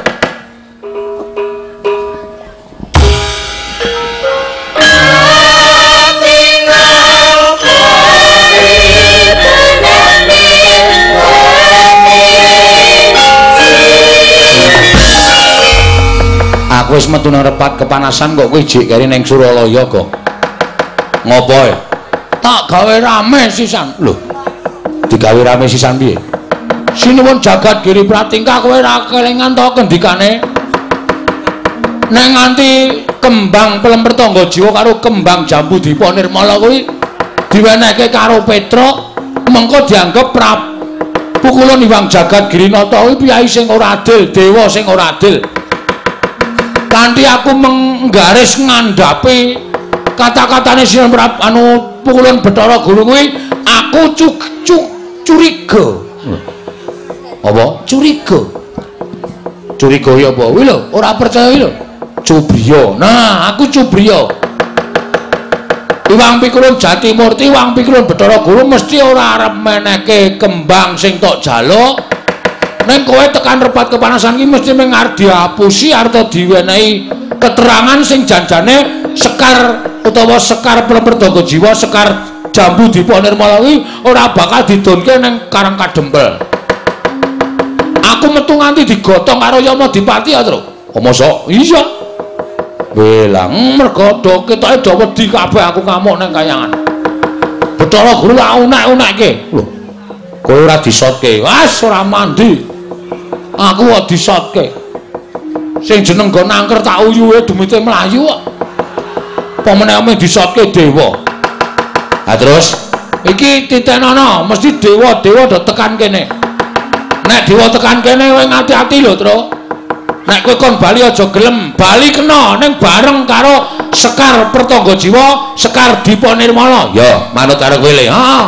Aku wis metu nang repat kepanasan kok kowe jek keri ning Suralaya kok. Ngopo e? Tak gawe rame sisan. Lho. Digawe rame sisan piye? Sinuwun Jagat Giri Pratingkah kowe ra kelingan to kendikane? Nek nganti kembang pelem pertangga jiwa karo kembang jambu dipa nirmala kuwi diwenehke karo Petruk, mengko dianggep pukulun Hyang Jagat Girinata kuwi piyai sing ora adil, dewa sing ora adil. Kanthi aku menggaris ngandhapi kata-katane Sinuwun anu pukulun Bathara Guru kuwi aku curiga. Apa? Curiga. Curiga ya apa? Kuwi lho, ora percaya kuwi lho. Cubriya. Nah, aku cubriya. Iwang Pikulun Jatimurti, Iwang Pikulun Bathara Guru mesti ora arep menehke kembang sing tok jaluk. Ning kowe tekan repat kepanasan iki mesti mung arep diapusi arep diwenehi keterangan sing janjane sekar utawa sekar pelem pertangga jiwa, sekar Jambu Dipa Nirmala kuwi ora bakal didonke ning Karang Kadempel. Aku metu nganti digotong karo Yama Dipati ya, Truk. Oh, mosok? Iya. Welang mergo do ketoke do wedi kabeh aku ngamuk ning kayangan. Bathara Guru tak unek-unekke. Lho. Kowe ora disotke. Wes ora mandi. Aku kok disotke. Sing jeneng nggon angker tak uyuhe demite mlayu kok. Apa meneh ame disotke dewa. Ha terus iki titenono mesti dewa-dewa do tekan kene. Nek dewa tekan kene kowe ngati-ati lho, Truk. Nek kowe kon bali aja gelem, bali kena ning bareng karo Sekar Pertangga Jiwa, Sekar Dipa Nirmala. Ya, manut karo kowe le. Heeh.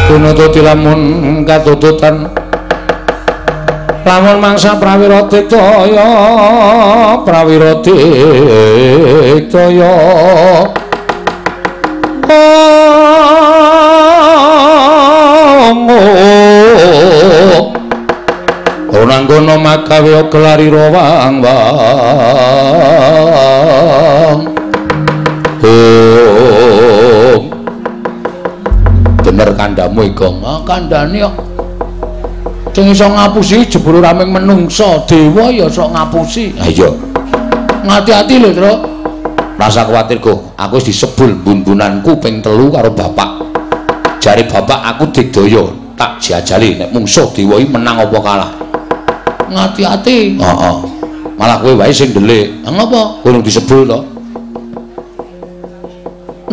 Tunututi lamun katututan lamun mangsa prawira diktaya prawira diktaya Onanggono magawe kelari rawang wang. Oh. Bener kandhamu Igong. Ah kandhane kok. Sing iso ngapusi jebul ora mung menungsa, dewa ya sok ngapusi. Ha iya. Ngati-ati lho, Truk. Rasa kuwatir, Go. Aku wis disebul bun-bunanku ping 3 karo bapak. Jare bapak aku digdaya, tak jajali nek mungsuh dewa iki menang apa kalah. Ngati-ati. Heeh. Malah kowe wae sing ndelik. Ha ngopo? Kowe disebul to.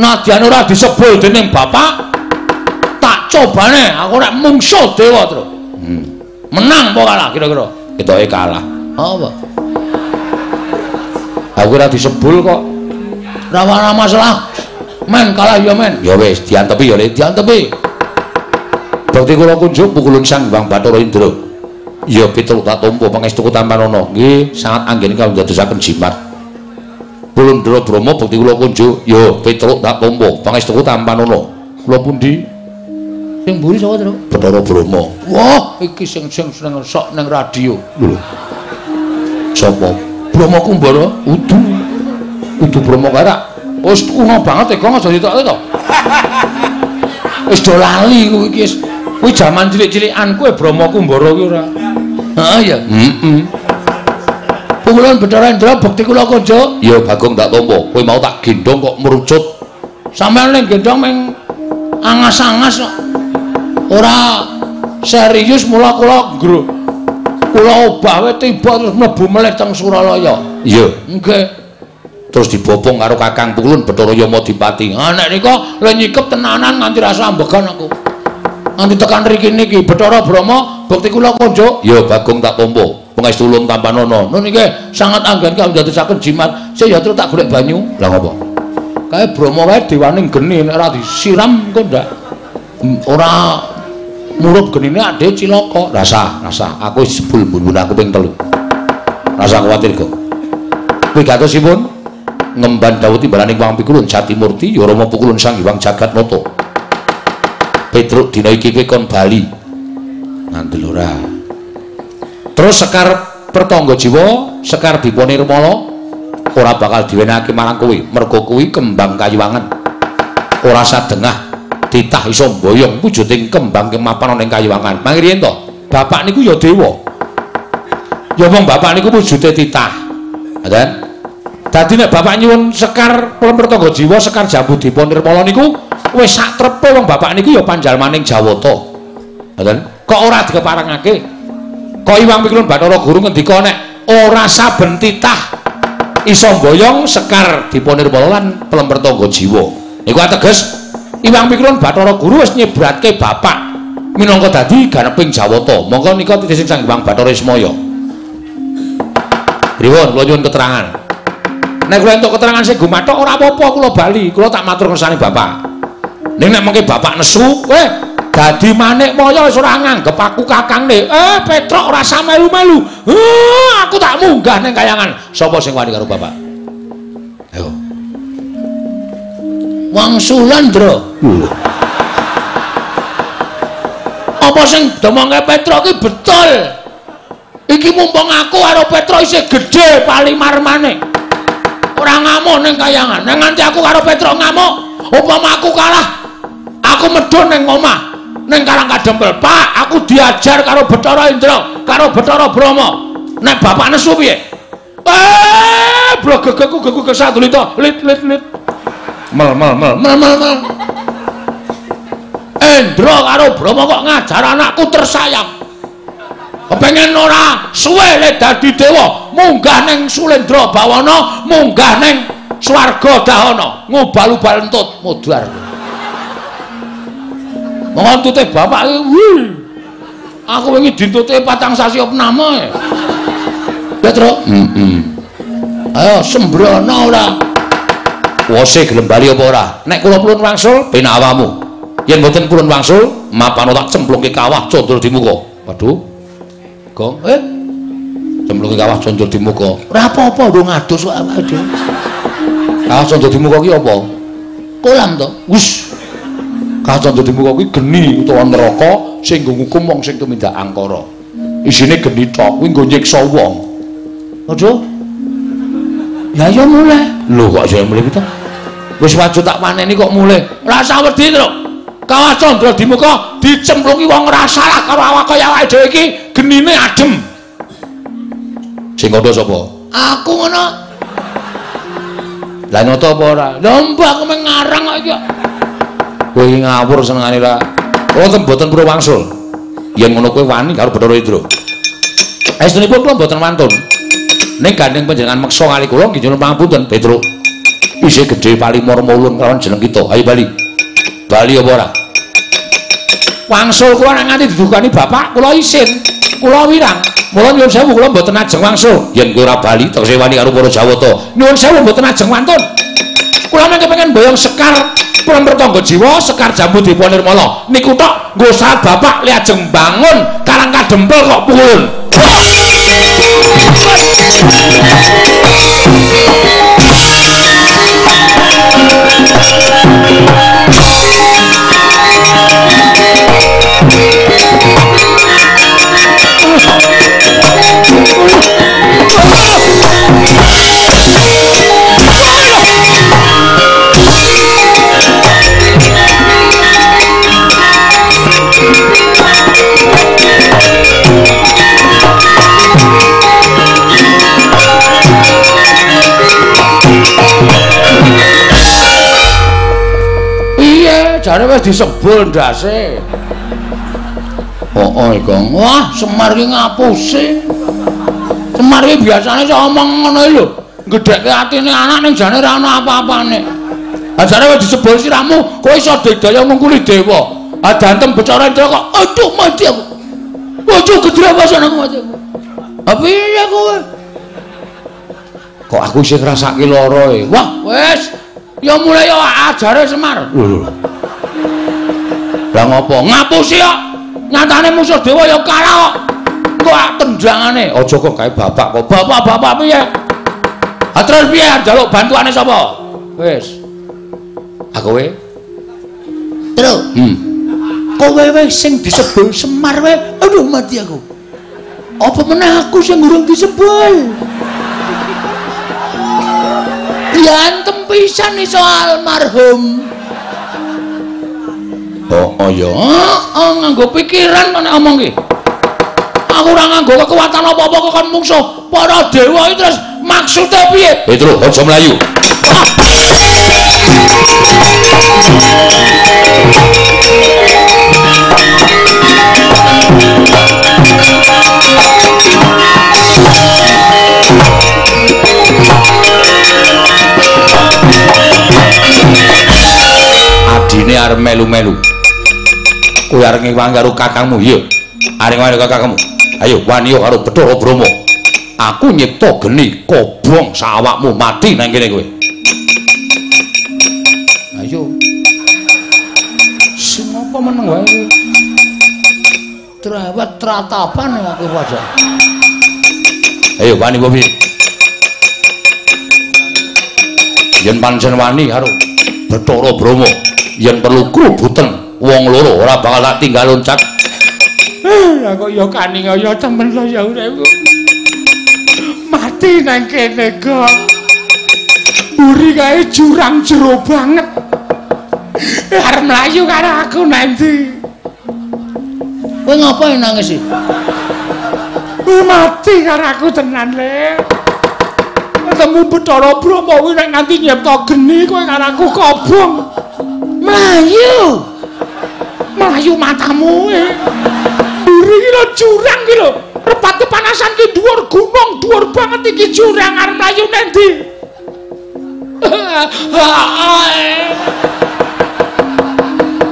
Nadyan ora disebul dening bapak, tak cobane aku nek mungsuh dewa, Truk. Menang apa kalah kira-kira? Ketoke kalah. Apa? Aku ora disebul kok. Ora masalah. Men kalah ya men. Ya wis diantepi ya le, diantepi. Bakti kula kunjuk pukulun Sang Hyang Bathara Indra. Ya Petruk tak tampa pangestuku tampanana. Nggih, sangat anggene kawula dadosaken jimat. Pulundra Brahma bakti kula kunjuk. Ya Petruk tak tampa pangestuku tampanana. Kula pundi? Sing mburi sapa, Truk? Bathara Brahma. Wah, iki sing sing seneng sok ning radio. Lho. Sapa? Brahma Kumbara? Udu. Udu Brahma kae rak. Wis kuno banget e, aja ditokke to. Wis do lali kuwi iki wis. Kuwi jaman cilik-cilikan kuwi Brahma Kumbara kuwi ora. Heeh ya. Heeh. Pukulun Bathara Indra bekti kula konjo. Ya Bagong tak tampa. Kowe mau tak gendhong kok merucut. Sampeyan ning gendhong meng angas-angas kok. Ora serius mula kula nggruk. Kula obah wae tiba terus mlebu melih teng Suralaya. Iya. Nggih. Terus dibopong karo Kakang Pukulun Bathara Yama Dipati. Ha nek nika le nyikep tenanan nganti rasa ambegan aku. Nganti tekan mriki niki Bathara Brahma bekti kula konjuk. Ya Bagong tak tampa. Pangestu ulun tampanana. Nun niki sangat anggen kawula ndadosaken jimat. Sik ya terus tak golek banyu. Lah ngopo? Kae Brahma wae dewaning geni nek ora disiram engko ndak ora murup genine adhe cilaka. Rasa, rasa aku wis jebul mbun-mbun aku ping 3. Rasa kuwatir kok. Wigatosipun ngemban dawuh timbalaning Wang Pikulun Jatimurti ya Rama Pukulun Sang Hyang Jagatnata. Petruk dina iki kowe kon bali. Ngandel ora. Terus Sekar Pertangga Jiwa, Sekar Dipa Nirmala ora bakal diwenehake marang kowe, mergo kuwi kembang kayuwangan. Ora sadengah titah iso mboyong wujuding kembang kemapan ana ing kayuwangan. Mangriyen to, bapak niku ya dewa. Ya wong bapak niku wujude titah. Ngoten. Dadi nek bapak nyuwun Sekar Pertangga Jiwa, Sekar Jambu Dipa Nirmala niku wis sak trepe wong bapak niku ya panjalmaning Jawata. Ngoten. Kok ora dikeparengake? Kok Iwang Pikulun Bathara Guru ngendika nek ora saben titah iso mboyong Sekar Dipa Nirmala lan Pertangga Jiwa. Niku ateges Iwang Pikulun Bathara Guru wis nyebratke bapak. Minangka dadi ganeping Jawata. Monggo nika titih Sang Hyang Bathara Ismaya. Pripun kula nyuwun keterangan. Nek kula entuk keterangan sing gumathok ora apa-apa kula bali, kula tak matur kersane bapak. Ning nek mengke bapak nesu, dadi Manikmaya wis ora nganggep aku kakangne. Petruk ora usah melu-melu. Aku tak munggah ning kayangan. Sapa sing wani karo bapak? Ayo. Wangsulan, Ndra. Apa sing domongke Petruk iki betul? Iki mumpung aku karo Petruk isih gedhe palimarmane. Ora ngamuk ning kayangan. Nek nganti aku karo Petruk ngamuk, upama aku kalah, aku medhun ning omah, ning Karang Kadempel. Pak, aku diajar karo Bathara Indra, karo Bathara Brahma. Nek bapak nesu piye? Blogegeku geku kesatulita, lit lit lit. Mel mel mel mel mel mel. Indra karo Brahma kok ngajar anakku tersayang. Kepengen ora suwe le dadi dewa, munggah ning Sulendra Bawana, munggah ning swarga Dahana, ngubal-ubal entut modar. Monggo entute bapak iki. Aku wingi dintute 4 sasi opname. Petruk, heeh. Ayo sembrono ora. Wose gelem bali apa ora? Nek kula purun wangsul ben awamu. Yen mboten purun wangsul, mapano tak cemplungke kawah condro di muka. Waduh. Gong, cemplungke kawah condro di muka. Ora apa-apa ndung adus kok awake dhewe. Kawah condro di muka ki apa? Kolam to. Wis. Kawah condro di muka kuwi geni utawa neraka sing nggo ngukum wong sing tumindak angkara. Isine geni tok kuwi nggo nyiksa wong. Waduh. Ya ya mulih. Lho kok ya mulih to? Wis wajib tak paneni kok mulih. Ora usah wedi, Truk. Kawah Candra di muka dicemplungi wong ora salah karo awak kaya awake dhewe iki genine adem. Sing kandha sapa? Aku ngono. Lah nyoto apa ora? Lha mbah aku meng ngarang kok iki. Kowe iki ngawur senengane ra. Oh, mboten purun wangsul. Yen ngono kowe wani karo Bathara Indra. Estunipun kula mboten wantun. Ning gandeng panjenengan meksa kali kula nggih nyuwun pangapunten, Petruk. Isih gedhe palimur mulun kelawan jeneng kita. Ayo bali. Bali apa ora? Wangsul kula nek nganti didukani bapak, kula isin. Kula wirang. Mula nyuwun sewu kula mboten ajeng wangsul. Yen kowe ora bali tegese wani karo para Jawata. Nyuwun sewu mboten ajeng wantun. Kula mengke pengen boyong sekar Prampertangga jiwa, sekar jambu dipa nirmala. Niku tok nggo saat bapak li ajeng bangun Karang Kadempel kok pukulun. Iya, jare wis disebul ndase. Oh, Gong. Wah, Semar ki ngapusi. Semar ki biasane iso omong ngono lho. Gedhekke atine anak ning jane ora ana apa-apane. Ha jare wis disebul siramu, kowe iso digdaya ngungkuli dewa. Ha dantem Bathara Indra kok aduh mati aku. Waduh gedhe aku mati aku. Ha piye kowe? Kok aku isih ngrasake lara e. Wah, wis. Ya mulai ya ajare Semar. Lho. Lah ngopo? Ngapusi kok. Nyatane musuh dewa ya kalah kok. Engko tendangane. Aja kok gawe bapak kok. Bapak-bapak piye? Ha terus piye njaluk bantuane sapa? Wis. Ha kowe? Truk. Kowe wae sing disebul Semar wae. Aduh mati aku. Apa meneh aku sing urung disebul? Diantem pisan iso almarhum. Oh ya, heeh nganggo pikiran kok nek omong ki. Aku ora nganggo kekuatan apa-apa kok kon mungsuh para dewa iki terus maksude piye? Petruk, aja mlayu. Adine arep melu-melu. Kowe arep ngewangi karo kakangmu, iya. Arep ngewangi karo kakangmu. Ayo wani karo Bathara Brahma. Aku nyipta geni kobong sawakmu mati nang kene kowe. Ayo. Sing apa meneng wae kowe? Trawat tratapan aku aja. Ayo wani apa piye? Yen pancen wani karo Bathara Brahma, yen perlu krubuten wong loro ora bakal tak tinggal loncat. Lah kok ya kaning ya temen lho ya uripku. Mati nang kene kok. Mburi kae jurang jero banget. Arep mlayu karo aku nang ndi? Kowe ngapa nangis iki? Mati karo aku tenan le. Ketemu Bathara Brahma kuwi nek nganti nyipta geni kowe karo aku kobong. Mlayu. Mlayu matamu. Mburi iki lho jurang iki lho. Repat kepanasan ki dhuwur gunung, dhuwur banget iki jurang arep mlayu nang ndi?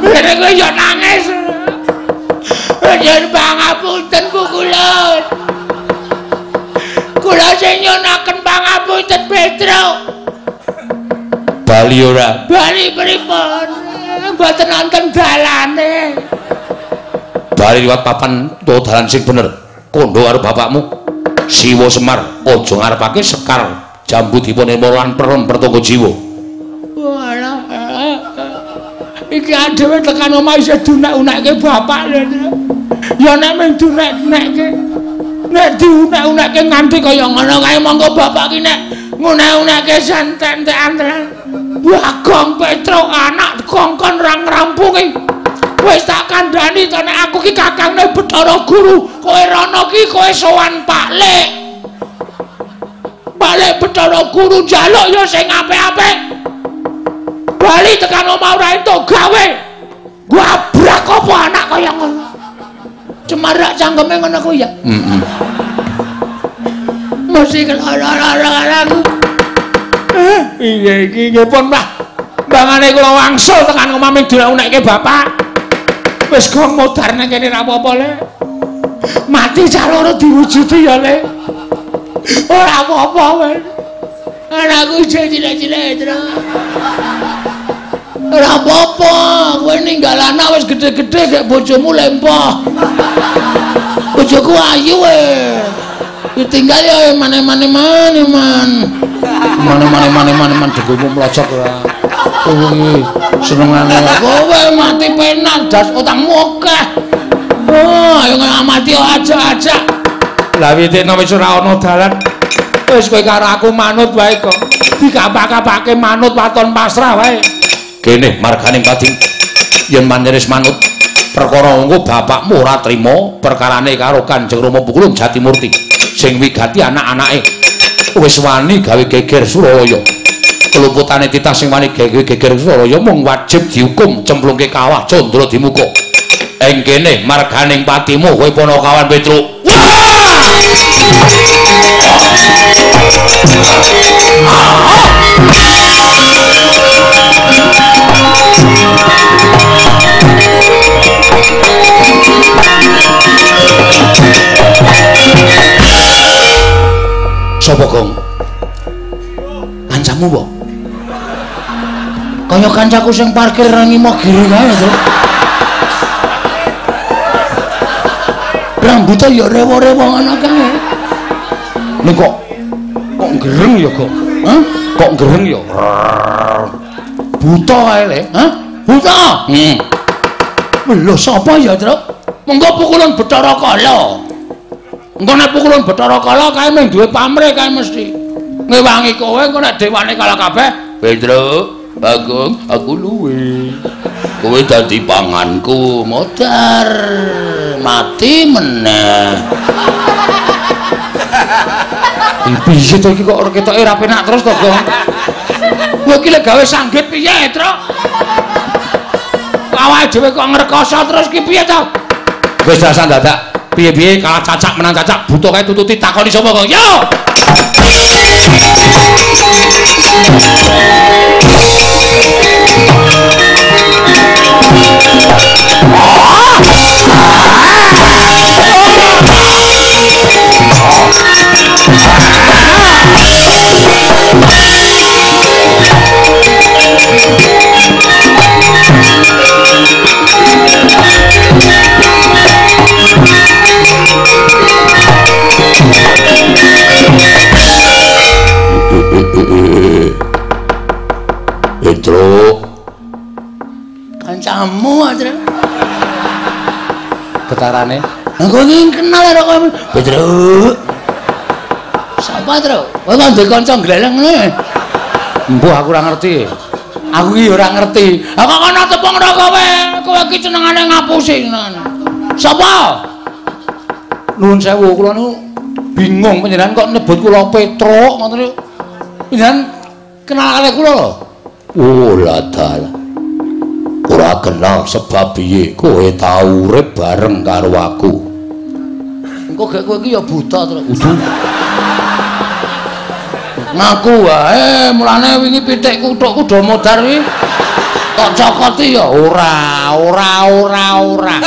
Rene kowe yo nangis. Nyuwun pangapunten pukulun. Kula sing nyuwunaken pangapunten Petruk. Bali ora? Bali pripun? Mboten wonten dalane. Bali liwat papan utawa dalan sing bener. Kondo karo bapakmu Siwa Semar aja ngarepake sekar jambu dipunirma lan perem pertangga jiwa. Walah. Iki dhewe tekan omah isih dunek-unekke bapak lho. Ya nek mung dunek-unekke. Nek diunek-unekke nganti kaya ngono kae monggo bapak ki nek ngunek-unekke santen-entekan tenan. Bagong Petruk anak kongkon ra ngrampungi. Wis tak kandhani to nek aku ki kakangne Bathara Guru, kowe rono ki kowe sowan Pak Lek. Pak Lek Bathara Guru njaluk ya sing apik-apik. Bali tekan omah ora entuk gawe. Gabrak apa anak kaya ngono. Cemarak cangkeme ngono kuwi ya. Heeh. Mesti kelara-lara aku. Iya iki nggih pun Mbah. Mbangane kula wangsul tekan omah ming diunekke bapak. Wis gong modar nang kene ra apa-apa le. Mati cah loro diwujudi ya le. Ora apa-apa wis. Anakku isih cilik-cilik terus. Ora apa-apa, kowe ninggal anak wis gedhe-gedhe gek bojomu lempoh. Bojoku ayu we. Ditinggal ya mane-mane mane man. Mane-mane mane-mane man dengkulmu mlocok ora. Kowe iki senengane kowe mati penak das utangmu akeh. Oh, ayo mati aja-aja. Lah witikno wis ora ana dalan. Wis kowe karo aku manut wae kok. Dikapak-kapake manut waton pasrah wae. Kene marganing pati yen manjenis manut perkara engko bapakmu ora trima perkarane karo Kanjeng Rama Pukulun Jatimurti sing wigati anak-anake wis wani gawe geger Suralaya. Keluputane titah sing wani gawe geger Suralaya mung wajib dihukum cemplungke kawah Candra Dimuka. Ing kene marganing patimu kowe Panakawan Petruk. Sopo Gong? Kancamu po? Kaya kancaku sing parkir nang Imogiri kae to. Rambute ya rewo-rewo ngono kae. Ning kok gereng ya, Gong? Hah? Kok gereng ya? Buta kae le. Hah? Buta? Heeh. Lho sapa ya, Truk? Mengko pukulun Bathara Kala. Engko nek pukulun Bathara Kala kae mung duwe pamrih kae mesti. Ngewangi kowe engko nek dewane kalah kabeh, Petruk, Bagong, aku luwe. Kowe dadi panganku, modar mati meneh. Piye to iki kok ora ketoke ora penak terus to, Gong? Kowe iki lek gawe sanggit piye, Truk? Awake dhewe kok ngrekoso terus ki piye to? Wis dasar dadak piye-piye kalah cacak menang cacak buta kae tututi takoni sapa kok. Yo. suarane. Lah kowe iki kenal karo kowe. Petruk. Sapa, Truk? Kowe kok ndek kanca gleleng ngene? Mbuh aku ora ngerti. Aku iki ora ngerti. Lah kok kono tepung ora kowe? Kowe iki senengane ngapusi senengane. Sapa? Nuwun sewu, kula niku bingung panjenengan kok nyebut kula Petruk ngoten niku. Panjenengan kenal kalih kula lho. Oh, lah dalah. Ora kenal sebab piye kowe tau urip bareng karo aku. Engko gek kowe iki ya buta, Truk. Udu. Ngaku wae, mulane wingi pitikku thukku do modar kuwi. Tok cokoti ya ora, ora, ora, ora.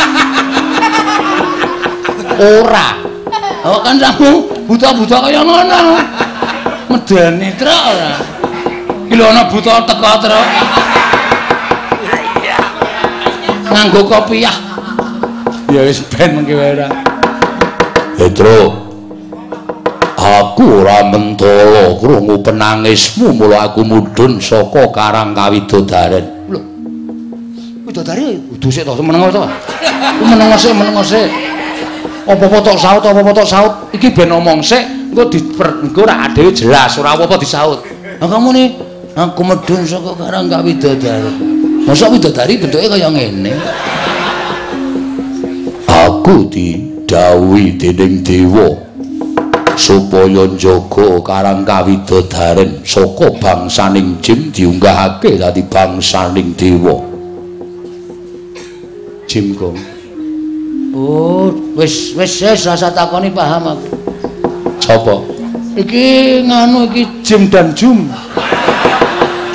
Ora. Awak kan sampe buta-buta kaya ngono. Medeni, Truk ora. Iki lho ana buta teko, Truk. Nganggo kopiah. Ya wis ben mengki wae ora. Petruk, aku ora mentala krungu penangismu mula aku mudhun saka Karang Kawidodaren. Lho. Widodari kudu sik to meneng to. Meneng sik, meneng sik. Apa-apa tok saut, apa-apa tok saut. Iki ben omong sik, engko engko ora dhewe jelas, ora apa-apa disaut. Lah kamu nih, aku medhun saka Karang Kawidodaren. Mosok widodari bentuke kaya ngene. Aku didhawuhi dening dewa supaya njaga Karang Kawidodaren saka bangsaning jin diunggahake dadi bangsaning dewa. Jim Gong. Oh, wis wis wis rasa takoni paham aku. Sapa? Iki nganu iki Jim dan Jum.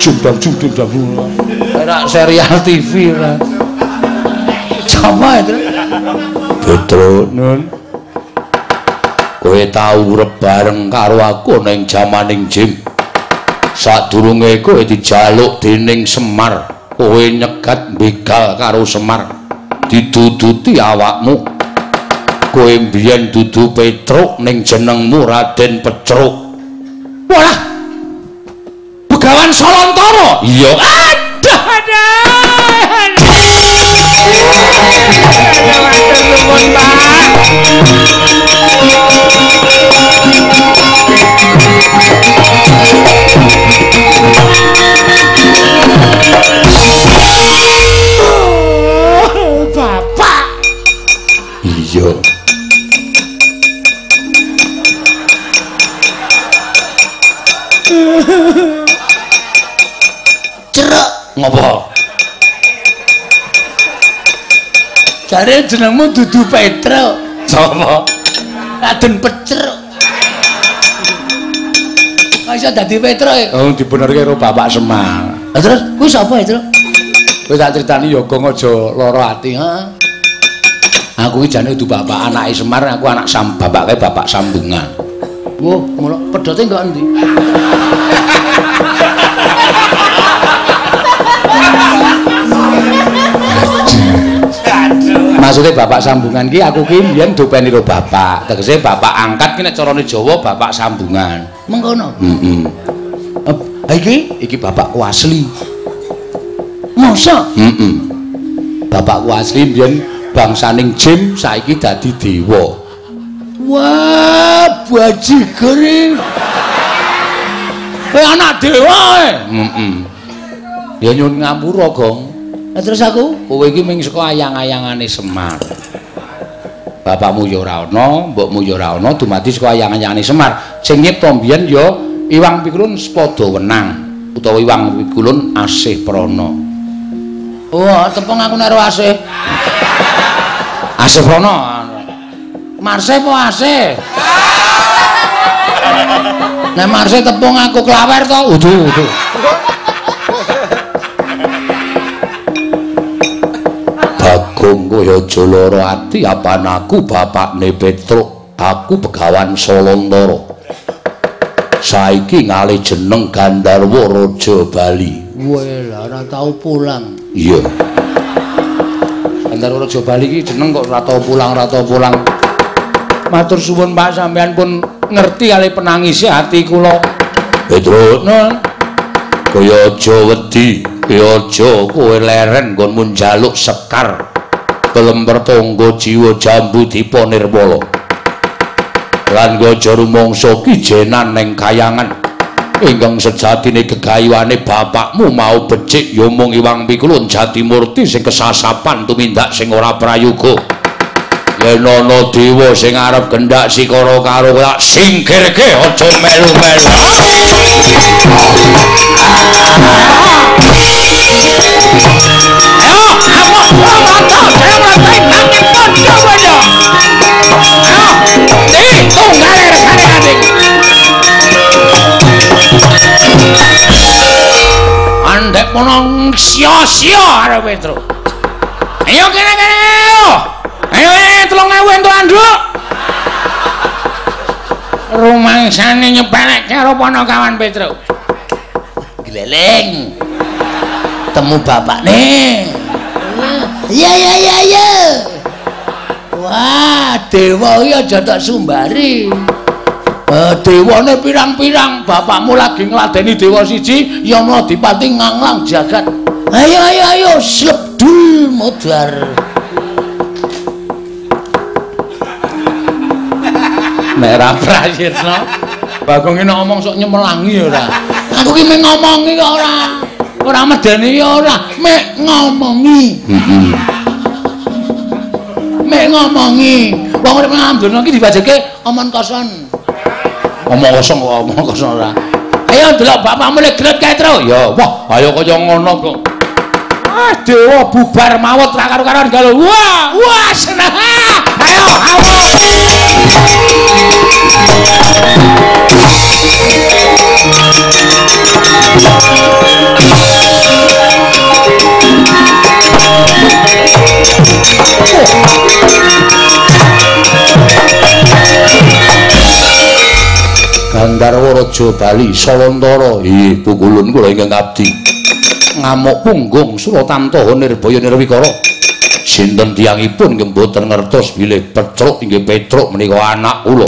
Jum dan Jum, Jum dan Jum. Ora serial TV ora. Sapa itu? Petruk, Nun. Kowe tau urip bareng karo aku ning jamaning jim. Sadurunge kowe dijaluk dening Semar, kowe nyegat begal karo Semar. Diduduti awakmu. Kowe mbiyen dudu Petruk ning jenengmu Raden Petruk. Walah. Begawan Solontara. Iya. Aduh, aduh. Matur nuwun, Pak. Bapak. Iya. Cerek ngopo? Jare jenengmu dudu Petruk. Sapa? Raden Petruk. Kok iso dadi Petruk? Oh, dibenerke karo Bapak Semar. Lah terus kuwi sapa ya, Truk? Kowe tak critani ya Gong aja lara ati, heeh. Aku iki jane dudu bapak anake Semar, aku anak bapake bapak sambungan. Wah, ngono pedote enggak endi? Maksudnya bapak sambungan ki aku ki mbiyen dopeni karo bapak. Tegese bapak angkat ki nek carane Jawa bapak sambungan. Mengkono. Heeh. Ha iki iki bapakku asli. Masa? Heeh. Bapakku asli mbiyen bangsaning jin saiki dadi dewa. Wah, bajigur iki. Kowe anak dewa kowe. Heeh. Ya nyuwun ngapura, Gong. Lah terus aku, kowe iki ming saka ayang-ayangane Semar. Bapakmu ya ora ana, mbokmu ya ora ana, dumadi saka ayang-ayangane Semar. Sing nyipta mbiyen ya Iwang Pikulun Sepada Wenang utawa Iwang Pikulun Asih Prana. Oh, tepung aku nek Asih. Asih Prana. Marse apa Asih? Nek Marse tepung aku klawer to. Udu, udu. Bagong kowe aja lara ati apan aku bapakne Petruk, aku Begawan Solontara. Saiki ngalih jeneng Gandharwa Raja Bali. Weh, lah ora tau pulang. Iya. Gandharwa Raja Bali iki jeneng kok ora tau pulang, ora tau pulang. Matur suwun Pak, sampean pun ngerti kali penangise ati kula. Petruk, Nun, kowe aja wedi, kowe aja kowe leren nggonmu njaluk sekar. Kelemper tangga jiwa jambu dipa nirmala. Lan aja rumangsa kijenan ning kayangan. Ingkang sejatine gegayuhane bapakmu mau becik ya mung Iwang Pikulun Jatimurti sing kesasapan tumindak sing ora prayoga. Yen ana dewa sing arep gendak sikara karo tak singkirke aja melu-melu. Ayo, amok mata, jaya mata, nanging padha padha. Ayo, ditunggale regane adik. Andek mono sia-sia arep Petro. Ayo kene-kene. Ayo 3000 entuk anduk. Rumangsane nyepelek karo Panakawan Petro. Gleleng. Temu bapakne. Iya iya iya iya. Wah, dewa iki aja tak sumbari. Dewane pirang-pirang, bapakmu lagi ngladeni dewa siji, Yama Dipati nganglang jagat. Ayo ayo ayo, slebdul modar. Nek ra prayitna, Bagong iki nek ngomong sok nyemelangi ora. Aku ki mek ngomongi kok ora. Ora medeni ya ora, mek ngomongi. Heeh. Mek ngomongi. Wong urip nang donya iki dibajeke omon kosong. Omong kosong kok omong kosong ora. Ayo delok bapakmu lek gret kae, Tru. Ya, wah, ayo kaya ngono kok. Ah, dewa bubar mawut ra karo-karoan galo. Wah, wah seneng. Ayo, ayo. Gandharwa Raja Bali Salantara inggih pukulun kula ingkang abdi ngamuk punggung Suratantaha Nirbaya Nirwikara. Sinten tiyangipun nggih mboten ngertos bilih Petruk inggih Petruk menika anak kula.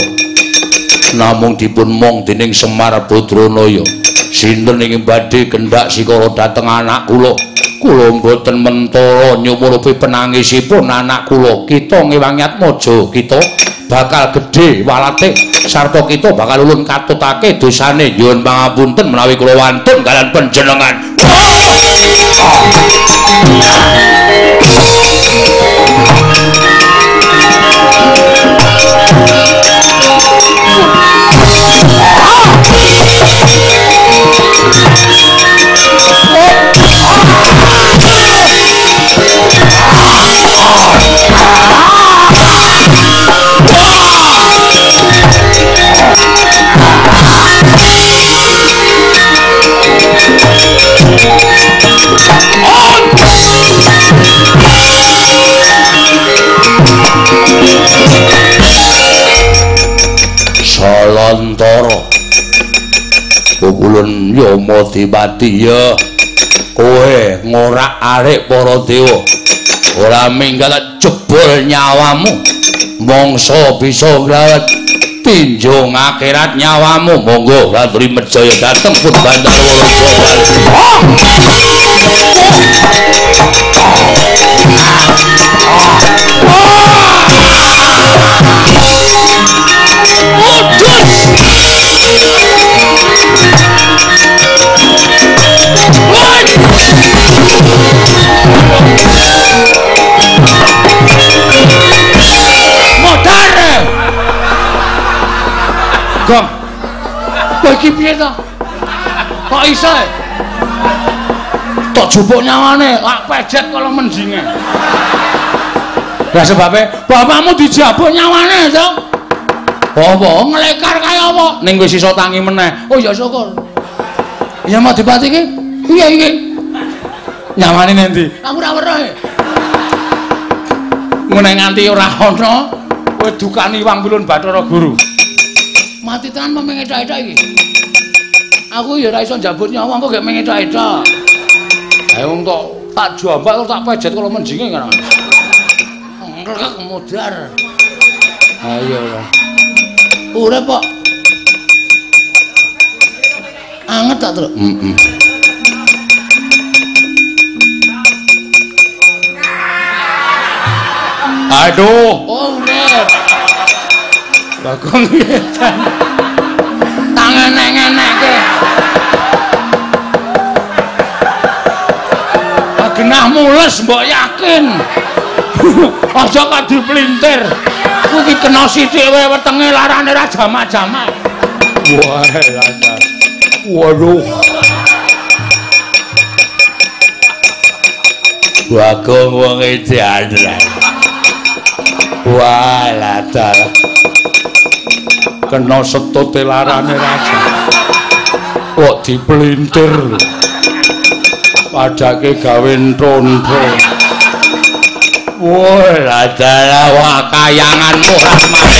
Namung dipun mong dening Semar Badranaya. Sinten ingkang badhe kendhak sikara dhateng anak kula? Kula mboten mentala nyumurupi penangisipun anak kula. Kita ngewangi atmaja kita bakal gedhe walate sarta kita bakal ulun katutake dosane. Nyuwun pangapunten menawi kula wantun kalian panjenengan. Salantara pukulun Yama Dipati ya kowe ngorak-arik para dewa ora minggat jebol nyawamu mongso bisa nglawat tinjung akhirat nyawamu. Monggo aturi mejaya dhateng pun Gandharwa Raja Bali. Modar. Gong. Kowe iki piye to? Kok iso? Tok jupuk nyawane, lak pejet kala menjinge. Lah sebabe bapakmu dijabuk nyawane to? Apa nglekar kaya apa? Ning wis iso tangi meneh. Oh ya syukur. Ya mau dipati iki? Piye iki? Nyawane nendi? Aku ora weruh. Ngene nganti ora ana kowe dukani Wang Pilun Bathara Guru. Mati tenan meng ethok-ethok iki. Aku ya ora iso njabut nyawa engko gek meng ethok-ethok. Ayo wong tok tak jambak terus tak pejet kala menjinge kan. Ngrek modar. Ayo lah. Urip kok. Anget tak, Truk? Heeh. Aduh. Oh, urip. Bagong edan. Tangan-ngenekke. Genah mules mbok yakin. Aja kok dipelintir. Kuwi kena sithik wae wetenge larane ra jamak-jamak. Wah, lancar. Waduh. Bagong wong edan. Wah, lancar. Kena setute larane raja. Kok dipelintir lho. Padake gawe ntontho. Wah, ladalah wah kayanganmu rahmat.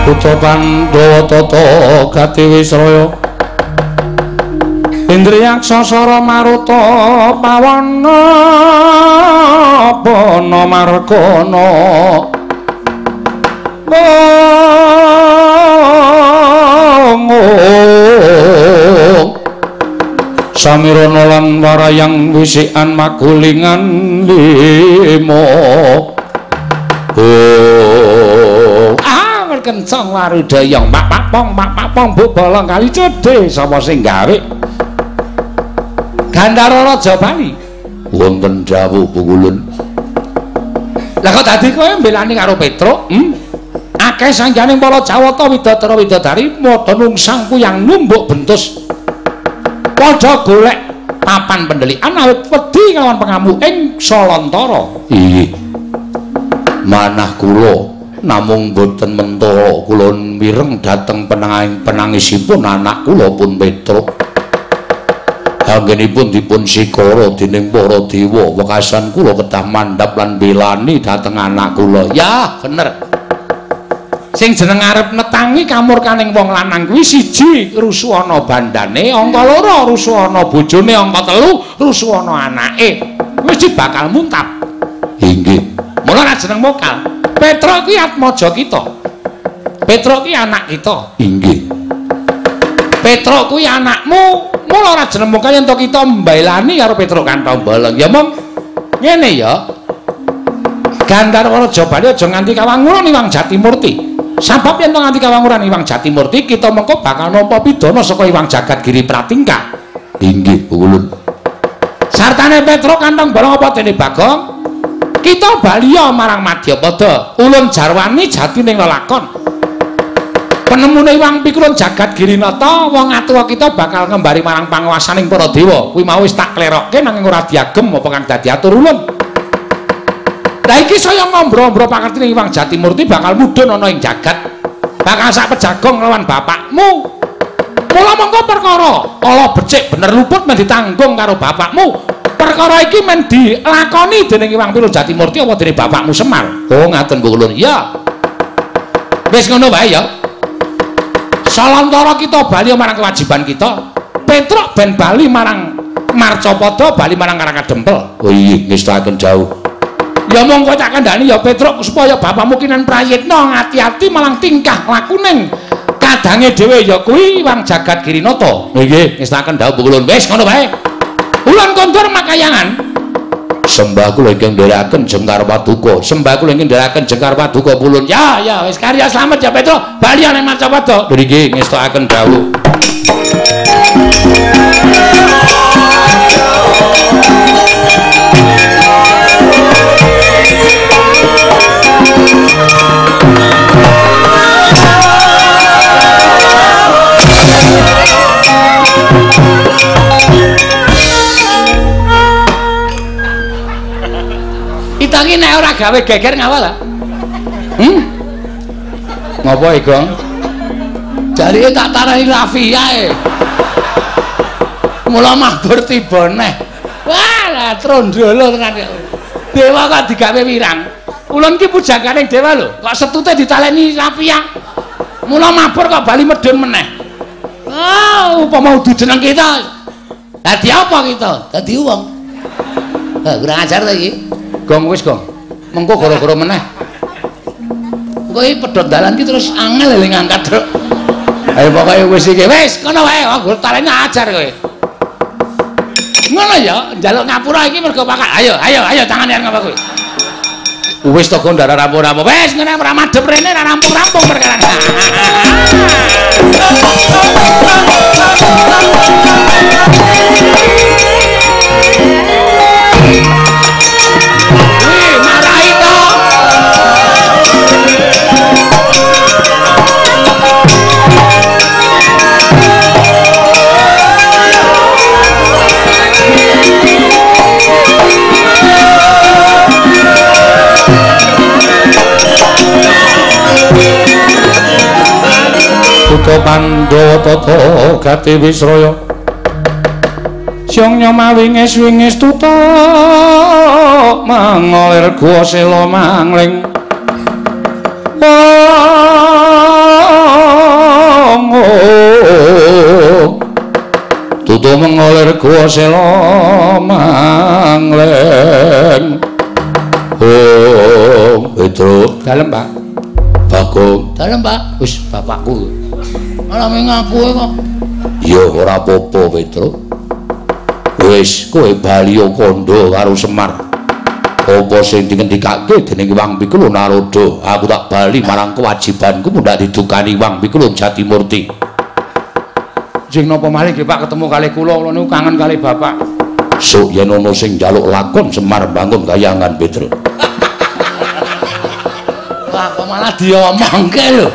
Putra Pandhawa tata gati wisraya Indriyaksa sara maruta pawana pana margana Samirana lan warayang wisikan magulingan lima. Oh, ah kencang warudayang pak pak pong pak pak pong bu bolong kali cedhe sapa sing gawe Gandhara Raja Bali wonten dawuh Pukulun. Lah kok dadi kowe mbelani karo Petruk? Akeh sangganing para Jawata widadara widadari padha nungsang kuyang numbuk bentus. Padha golek papan pendelikan awit wedi kelawan pengamuk ing Salantara. Inggih. Manah kula namung boten mentala, kula mireng dhateng penangisipun anak kula pun Petruk. Anggenipun dipun sikara dening para dewa, wekasan kula kedah mandhap lan belani dhateng anak kula. Ya, bener. Sing jeneng arep netangi kamurkaning wong lanang kuwi siji rusuhana bandane, angka loro rusuhana bojone, angka telu rusuhana anake. Mesti bakal muntap. Inggih. Mula ora jeneng mokal. Petruk kuwi atmaja kita. Petruk kuwi anak kita. Inggih. Petruk kuwi anakmu. Mula ora jeneng mokal yen to kita mbelani karo Petruk kantong bolong. Ya mong ngene ya. Gandharwa Raja Bali aja nganti kawanguran Iwang Jatimurti. Sabab yen to nganti kawanguran Iwang Jatimurti, kita mengko bakal nampa pidana saka Iwang Jagat Giri Pratingkah. Inggih, Pukulun. Sartane Petruk kantong bolong apa dene Bagong? Kita baliya marang Madyapada. Ulun jarwani jatining lelakon. Penemune Iwang Pikulun Jagat Girinata, wong atuwa kita bakal ngembari marang panguwasaning para dewa. Kuwi mau wis tak klerokke nanging ora diagem apa kang dadi atur ulun. Lah iki saya ngombro-ombro pakertine Iwang Jatimurti bakal mudhun ana ing jagat. Bakal sak pejagong lawan bapakmu. Mula mongko perkara ala becik bener luput men ditanggung karo bapakmu. Perkara iki men dilakoni dening Iwang Pikulun Jatimurti apa dening bapakmu Semar. Oh ngaten Pukulun. Iya. Wis ngono wae ya. Salantara kita bali marang kewajiban kita. Petruk ben bali marang Marcapada, bali marang Karang Kadempel. Oh iya, ngestakaken jauh. Ya mongko tak kandhani ya Petruk supaya bapakmu kinan prayitna ngati-ati malang tingkah lakuning kadange dhewe ya kuwi Iwang Jagat Girinata. Nggih, ngestakaken dawuh Pukulun. Wis ngono wae. Ulun kondur makayangan. Sembah kula ingkang nderekaken jengkar paduka. Sembah kula ingkang nderekaken jengkar paduka Pulun. Ya, ya wis karya slamet ya Petruk. Bali nang Marcapada. Nggih, ngestakaken dawuh. Kita iki nek ora gawe geger ngawal ta? Ngopo e, Gong? Jarike tak tarani Rafia e. Mula mabur tiba neh. Wah, lah trondolo tenan. Dewa kok digawe wirang. Ulun ki pujangane dewa lho, kok setute ditaleni Rafia. Mula mabur kok bali medhun meneh. Ah, upama udu jeneng kita. Dadi apa kita? Dadi wong. Ha, kurang ajar ta iki. Gong wis, Gong. Mengko gara-gara meneh. Kowe pedhot dalan ki terus angel le ngangkat, Truk. Ayo pokoke wis iki. Wis, kono wae, aku taleni ajar kowe. Ngono ya, njaluk ngapura iki mergo pakat. Ayo, ayo, ayo tangane arep ngapa kowe. Wis to kok ndara rampung-rampung. Wis ngene ora madhep rene ora rampung-rampung perkara. Wih, marahi to. Putra Pandhawa tata gati Wisraya Syangnya mawinges wingis tutuk mangolir guwa sela mangling. Tutuk mengolir guwa sela mangling. Oh, Petro. Dalem, Pak. Bagong. Dalem, Pak. Wis bapakku. Malah ngaku kok. Ya ora apa-apa, Petro. Wis kowe bali kandha karo Semar. Apa sing dingendikake dening Hyang Pikul Narada, aku tak bali marang kewajibanku mundhak didukani Hyang Pikul Jatimurti. Jeng napa malih nggih Pak ketemu kalih kula, kula niku kangen kalih bapak. Sok yen ana sing njaluk lakon Semar bangun kayangan, Petro. Wah, kok malah diomongke lho.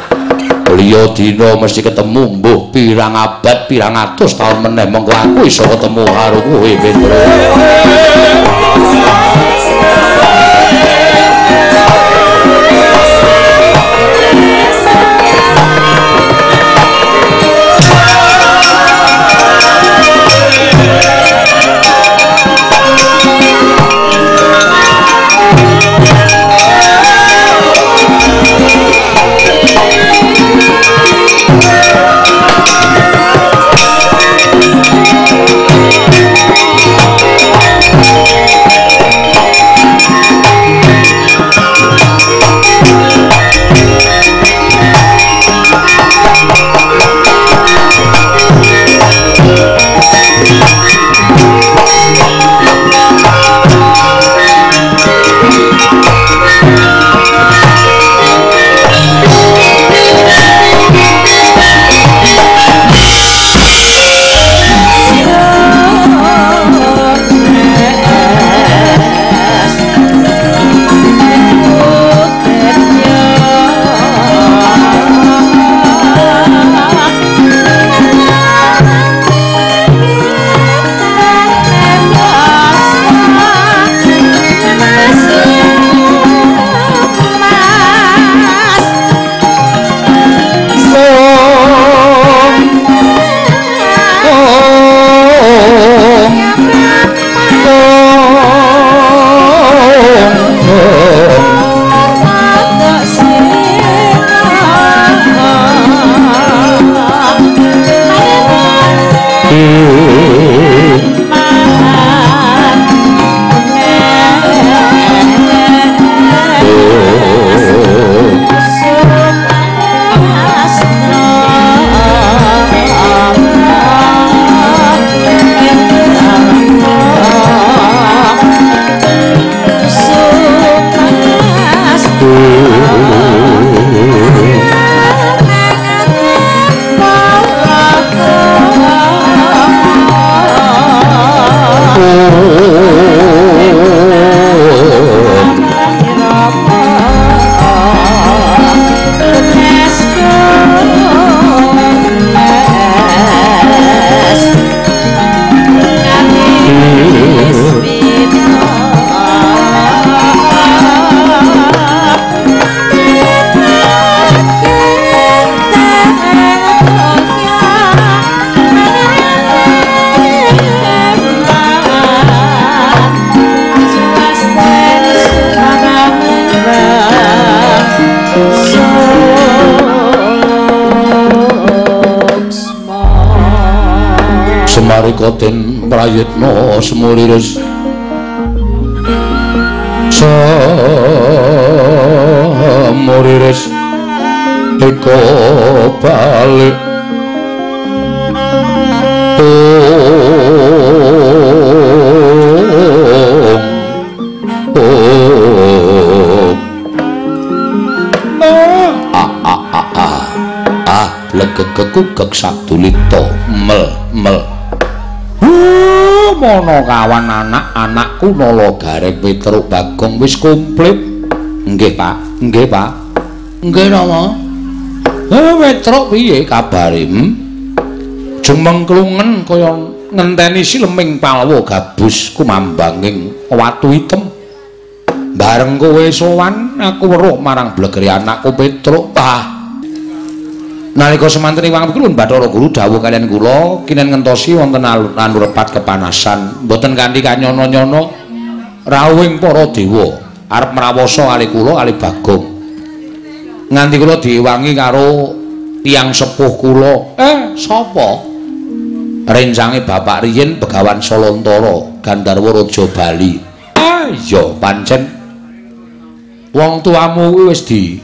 Liya dina mesti ketemu mbuh pirang abad pirang atus taun meneh mengko aku iso ketemu karo kowe, Petro. Semarika den prayitna semuliris semuliris eka balik om a a a a a blegegekugek sadulita mel mel. Mono kawan anak-anakku Nala Gareng Petruk Bagong wis komplit. Nggih, Pak. Nggih, Pak. Nggih napa? Petruk piye kabare? Jumengklungen kaya ngenteni sileming palwa gabus kumambanging watu item. Bareng kowe sowan aku weruh marang blegere anakku Petruk. Ah. Nalika semanten Iwang Pikulun Bathara Guru dawuh kaliyan kula kinen ngentosi wonten anurepat kepanasan mboten kanthi kanyono-nyono rawuhing para dewa arep mrawasa kali kula kali Bagong nganti kula diwangi karo tiyang sepuh kula. Sapa? Rencange bapak riyin Begawan Solontara Gandharwa Raja Bali. Iya pancen wong tuamu kuwi wis di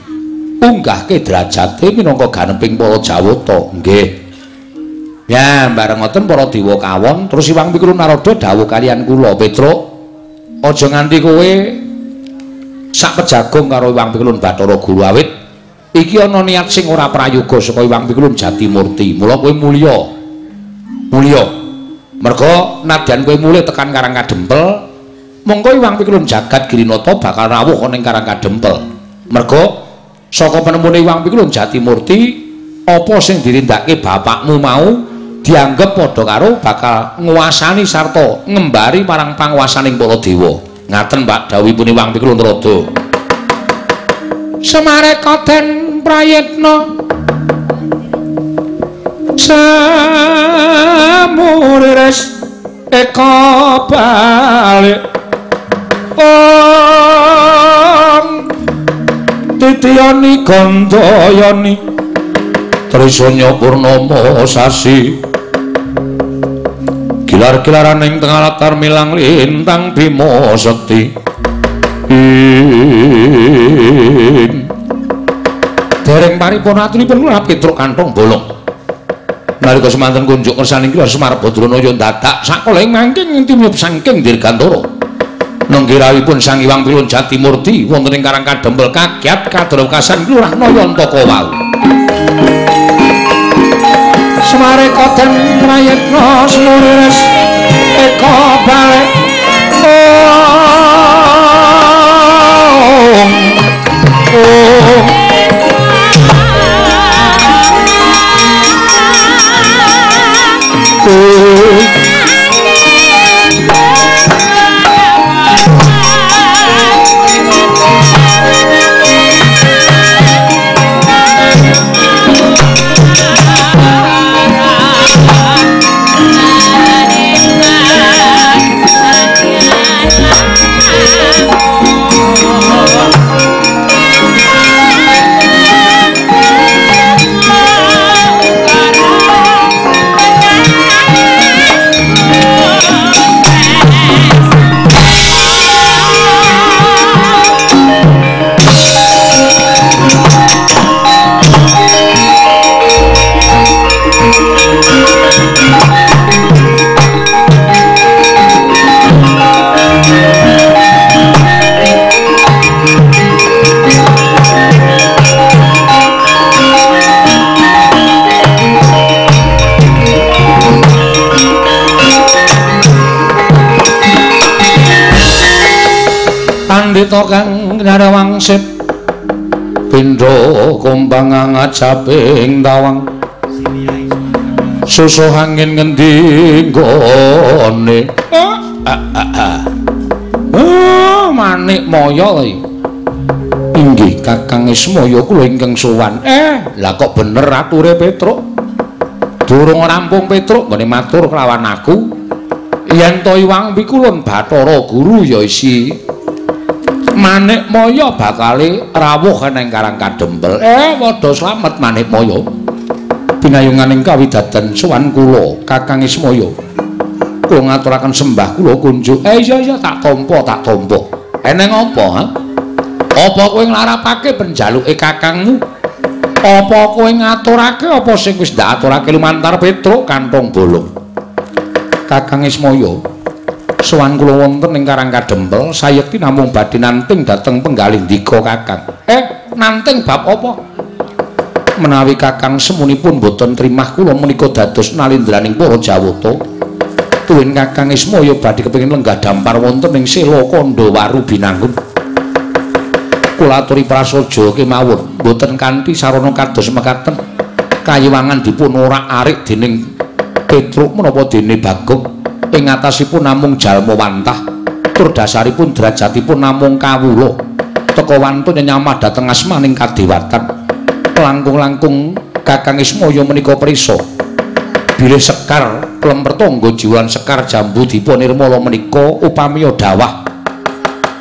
unggahke derajate minangka ganeping para Jawata. Nggih. Ya, bareng ngoten para dewa kawon terus Iwang Pikulun Narada dawuh kaliyan kula, Petruk, aja nganti kowe sak pejagong karo Iwang Pikulun Bathara Guru awit iki ana niat sing ora prayoga saka Iwang Pikulun Jatimurti. Mula kowe mulya. Mulya. Merga nadyan kowe mulih tekan Karang Kadempel, mongko Iwang Pikulun Jagat Girinata bakal rawuh ana ing Karang Kadempel. Merga saka penemune Iwang Pikulun Jatimurti, apa sing dirindake bapakmu mau dianggep padha karo bakal nguasani sarta ngembari marang panguwasaning para dewa. Ngaten Pak dawuhipun Iwang Pikulun Narada. Semareka den prayitna samuriris eka balik om titiyani gandayani trisanya purnama sasi gilar-gilaran ing tengah latar milang lintang bima sekti. Dereng paripurna aturipun kula Petruk kantong bolong. Nalika semanten kunjuk kersaning kula Semar Badranaya dadak sakolah mangking timiyup saking Dirgantara. Nenggi rawuhipun Sang Hyang Pilun Jatimurti wonten ing Karang Kadempel kagiat kadrokasan Lurah Nayantaka wau. Semareka den prayitna semurires eka balik ong ong Pendhita kang nyara wangsit pindha kumbang ngajaping tawang susuh angin ngendi nggone. Manikmaya iki. Inggih Kakang Ismaya kula ingkang sowan. Lah kok bener ature Petruk? Durung rampung Petruk nggone matur kelawan aku. Yen to Iwang Pikulun Bathara Guru ya isi Manikmaya bakale rawuh nang Karang Kadempel. Padha slamet Manikmaya. Pinayunganing kawidadan sowan kula Kakang Ismaya. Kula ngaturaken sembah kula kunjuk. Iya iya tak tampa, tak tampa. Eneng apa, ha? Apa kowe nglarapake penjaluke kakangmu? Apa kowe ngaturake apa sing wis ndak aturake lumantar Petruk kantong bolong? Kakang Ismaya, sowan kula wonten ing Karang Kadempel, sayekti namung badhe nanting dhateng penggalih ndika Kakang. Nanting bab apa? Menawi Kakang semunipun boten trimah kula menika dados nalindraning para Jawata. Tuwin Kakang Ismaya badhe kepengin lenggah dampar wonten ing Sela Kandhawaru Binangun. Kula aturi prasaja kemawon boten kanthi sarana kados mekaten kayiwangan dipun orak-arik dening Petruk menapa dene Bagong ing atasipun namung jalma wantah tur dasaripun derajatipun namung kawula teka wantun nyamah dhateng asmaning kadewatan. Langkung-langkung Kakang Ismaya menika prisa bilih sekar plempertangga jiwan sekar jambu dipa nirmala menika upamiya dawah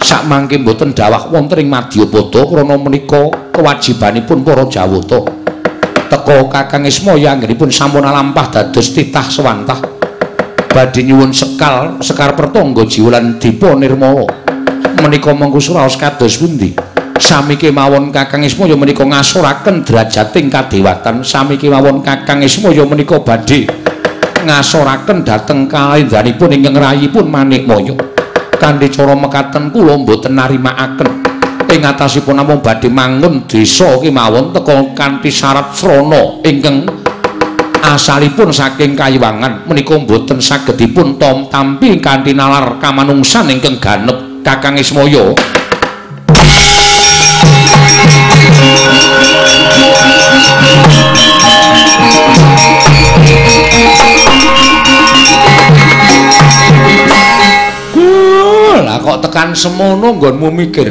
sakmangke mboten dawah wonten ing Madyapada krana menika kewajibanipun para Jawata. Teka Kakang Ismaya anggenipun sampun alampah dados titah sewantah badhe nyuwun sekal sekar pertangga jiwa lan dipa nirmala menika mengko suraos kados pundi? Sami kemawon Kakang Ismaya menika ngasoraken derajating kadewatan, sami kemawon Kakang Ismaya menika badhe ngasoraken dhateng kalendranipun ingkang rayipun Manikmaya. Kanthi cara mekaten kula mboten narimakaken ing atasipun namung badhe mangun desa kemawon teka kanthi syarat srana ingkang asalipun saking kayiwangan menika mboten saged dipun tampi kanthi nalar kamanungsan ingkang ganep Kakang Ismaya. Lah kok tekan semono nggonmu mikir,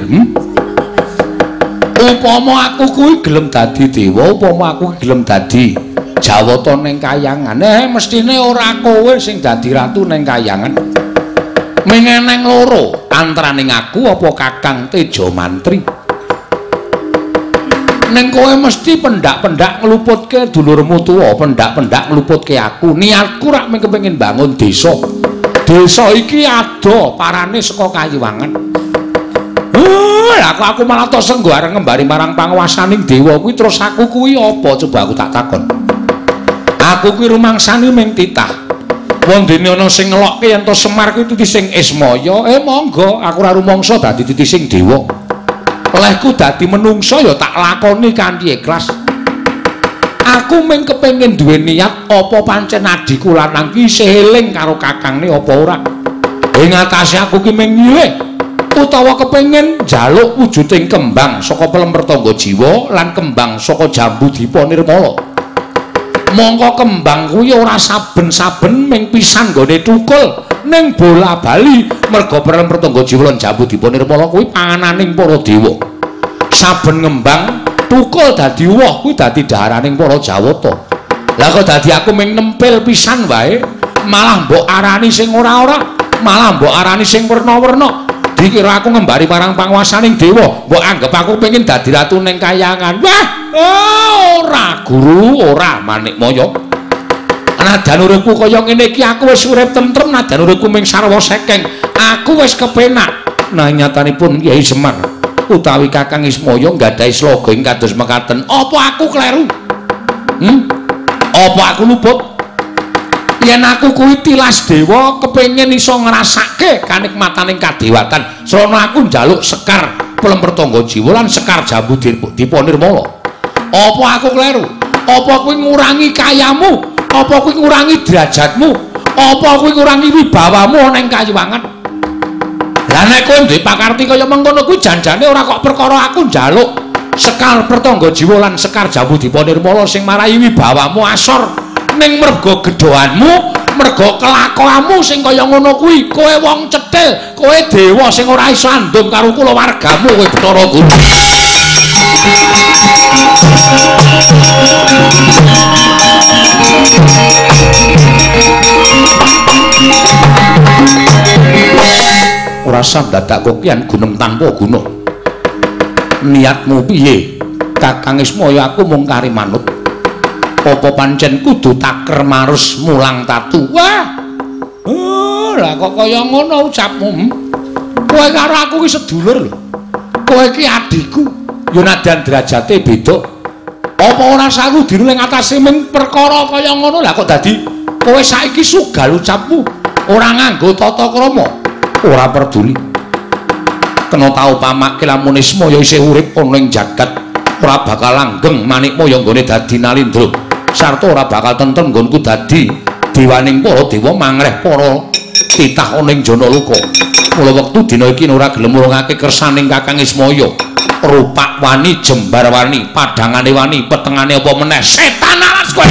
Upama aku kuwi gelem dadi dewa, upama aku gelem dadi Jawata ning kayangan, mestine ora kowe sing dadi ratu ning kayangan. Ming eneng loro, antaraning aku apa Kakang Tejamantri. Ning kowe mesti pendak-pendak ngluputke dulurmu tuwa, pendak-pendak ngluputke aku. Niatku rak mung kepengin bangun desa. Desa iki ado parane saka kayiwangan. Lah kok aku malah tok senggo arep ngembari marang panguwasaning dewa kuwi terus aku kuwi apa coba aku tak takon. Aku kuwi rumangsani ming titah. Wong dene ana sing ngelokke yen to Semar kuwi titising Ismaya, monggo aku ora rumangsa dadi titising dewa. Lehku dadi menungsa ya tak lakoni kanthi ikhlas. Aku mung kepengin duwe niat apa pancen adhiku lanang ki isih eling karo kakangne apa ora. Ing atase aku ki mung nyilih utawa kepengin njaluk wujuding kembang saka pelempertangga jiwa lan kembang saka jambu dipa nirmala. Mongko kembang kuwi ora saben-saben mung pisan nggone tukul ning bola-bali merga pelempertangga jiwa lan jambu dipa nirmala kuwi pangananing para dewa. Saben ngembang tukul dadi woh kuwi dadi daharaning para Jawata. Lah kok dadi aku mung nempel pisan wae, malah mbok arani sing ora-ora, malah mbok arani sing werna-werna. Dikira aku ngembari marang panguwasaning dewa, mbok anggep aku pengin dadi ratu ning kayangan. Wah, ora guru, ora Manikmaya. Nadan uripku kaya ngene iki aku wis urip tentrem, nadan uripku mung sarwa sekeng. Aku wis kepenak. Nah nyatanipun Kyai Semar utawi Kakang Ismaya nggadahi sloga ing kados mekaten. Apa aku kleru? Apa aku luput? Yen aku kuwi tilas dewa kepengin iso ngrasake kanikmataning kadewatan, srana aku njaluk sekar pelempertangga jiwa lan sekar jambu dipa nirmala. Apa aku kleru? Apa kuwi ngurangi kayamu? Apa kuwi ngurangi derajatmu? Apa kuwi ngurangi wibawamu ana ing kayiwangan? Lah nek kowe duwe pakarti kaya mengkono kuwi janjane ora kok perkara aku njaluk Sekar Pertangga Jiwa lan Sekar Jambudipa Nirmala sing marai wibawamu asor ning merga gedhoanmu, merga kelakuanmu sing kaya ngono kuwi. Kowe wong cetil, kowe dewa sing ora iso andum karo kulawargamu kowe Bathara Guru. Ora sah dadak kokian gunem tanpa guna. Niatmu piye? Kakang Ismaya aku mung kari manut. Apa pancen kudu taker marus mulang tatu? Wah. Oh, lah kok kaya ngono ucapmu? Kowe karo aku ki sedulur lho. Kowe ki adhiku. Ya nadyan derajate beda. Apa ora saku dinuling atase ming perkara kaya ngono? Lah kok dadi kowe saiki sugal ucapmu, ora nganggo tata krama, ora peduli. Kena tau pamake lamun Ismaya isih urip ana ing jagat, ora bakal langgeng Manikmaya nggone dadi Nalindra, sarta ora bakal tentrem nggonku dadi dewaning para dewa mangreh para titah ana ing Janaloka. Mula wektu dina iki ora gelem murungake kersaning Kakang Ismaya. Rupak wani, jembar wani, padhangane wani, petengane apa meneh setan alas kowe.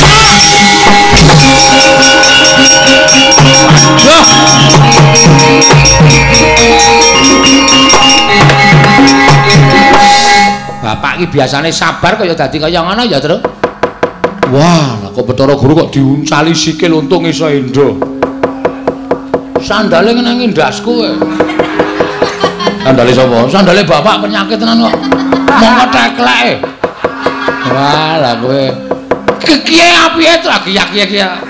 Bapak iki biasane sabar kaya dadi kaya ngono ya, Tru. Wah, lah kok Bathara Guru kok diuncali sikil untung iso endo. Sandale nang ndasku kowe. Sandale sapa? Sandale bapak penyakit tenan kok. Mongko tekleke. Wah, lah kowe. Kekiye apike to giyak-giyak.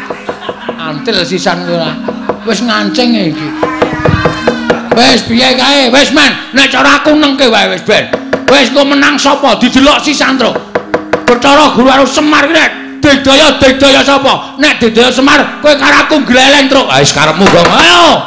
Antil sisan kowe ora. Wis ngancing iki. Wis piye kae? Wis men, nek cara aku nengke wae wis ben. Wis engko menang sapa didelok sisan, Tru. Bathara Guru karo Semar ki nek didaya sapa? Nek didaya Semar, kowe karo aku gleleng, Tru. Ah wis karepmu, Gong. Ayo.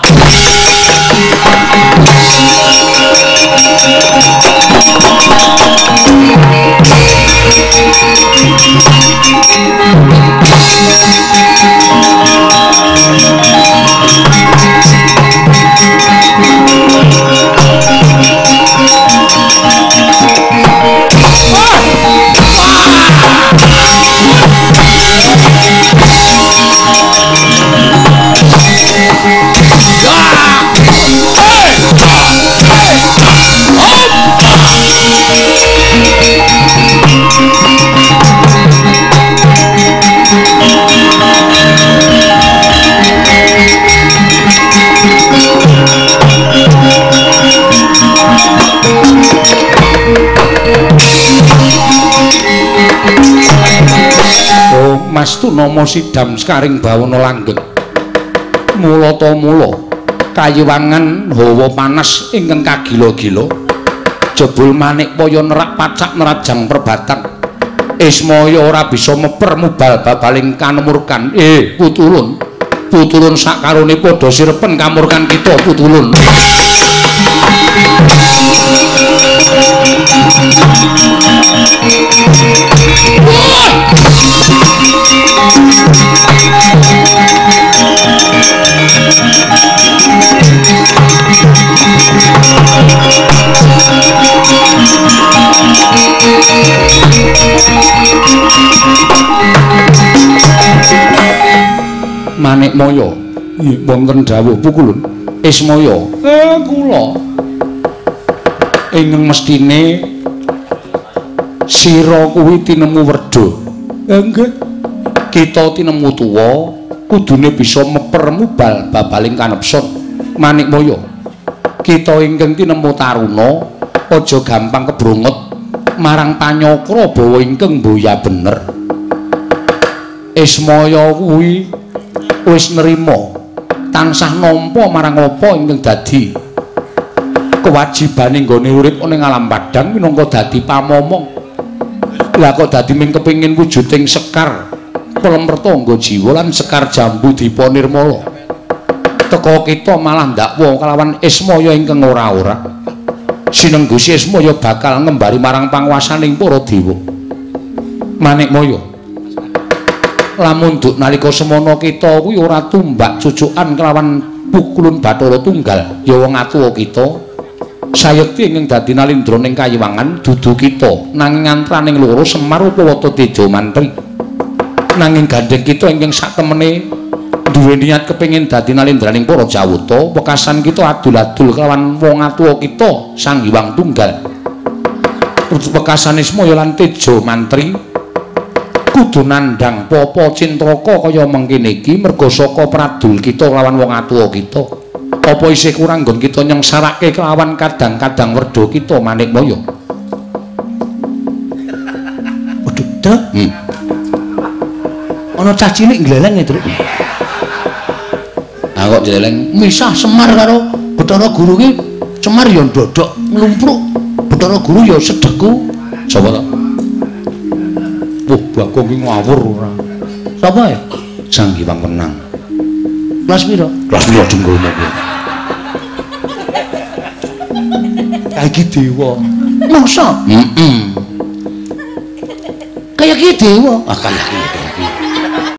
Mas Tunama sidam sekaring bawana langgeng. Mulata mula kayiwangan hawa panas ingkang kagila-gila. Jebul Manikmaya nerak pacak nerajang perbatang. Ismaya ora bisa meper mubal babaling kanemurkan. Putulun. Putulun sakarone padha sirepen kamurkan kita putulun. Manikmaya wonten dawuh pukulun Ismaya. Kula ingkang mestine sira kuwi tinemu werda. Nggih. Kita tinemu tuwa kudune bisa meper mubal babaling kanepson. Manikmaya, kita ingkang tinemu taruna aja gampang kebrongot marang panyakra bawa ingkang mboya bener. Ismaya kuwi wis nrima tansah nampa marang apa ingkang dadi kewajibane nggone urip ning alam padhang minangka dadi pamomong. Lah kok dadi ming kepengin wujuding sekar Pelempertangga Jiwa lan Sekar Jambu Dipa Nirmala. Teka kita malah ndakwa kalawan Ismaya ingkang ora-ora. Sinenggusi Ismaya bakal ngembari marang panguwasaning para dewa. Manikmaya, lamun duk nalika semana kita kuwi ora tumbak cucukan kelawan Pukulun Bathara Tunggal ya wong atuwa kita. Sayekti ingkang dadi nalindra ning kayiwangan dudu kita, nanging antraning loro Semar Upawata Teja Mantri. Nanging gandheng kita ingkang satemene duwe niat kepengin dadi nalindraning para Jawata, wekasan kita adul-adul kelawan wong atuwa kita Sang Hyang Tunggal. Wekasane Ismaya lan Teja Mantri kudu nandhang papa cintraka kaya mengkene iki merga saka pradul kita lawan wong atuwa kita. Apa isih kurang nggon kita nyengsarake kelawan kadang-kadang werda kita Manikmaya? Waduh, Truk. Ana cah cilik ngleleng e, Truk. Ah kok ngleleng? Misah Semar karo Bathara Guru ki, Semar ya ndodok nglumpruk, Bathara Guru ya sedeku. Sapa to? Wah, Bagong ki ngawur ora. Sapa ya? Sang Hyang Wenang. Kelas piro? Kelas piro jenggono kuwi? Kayak iki dewa. Masa? Heeh. Kaya iki dewa. Ah kaya iki.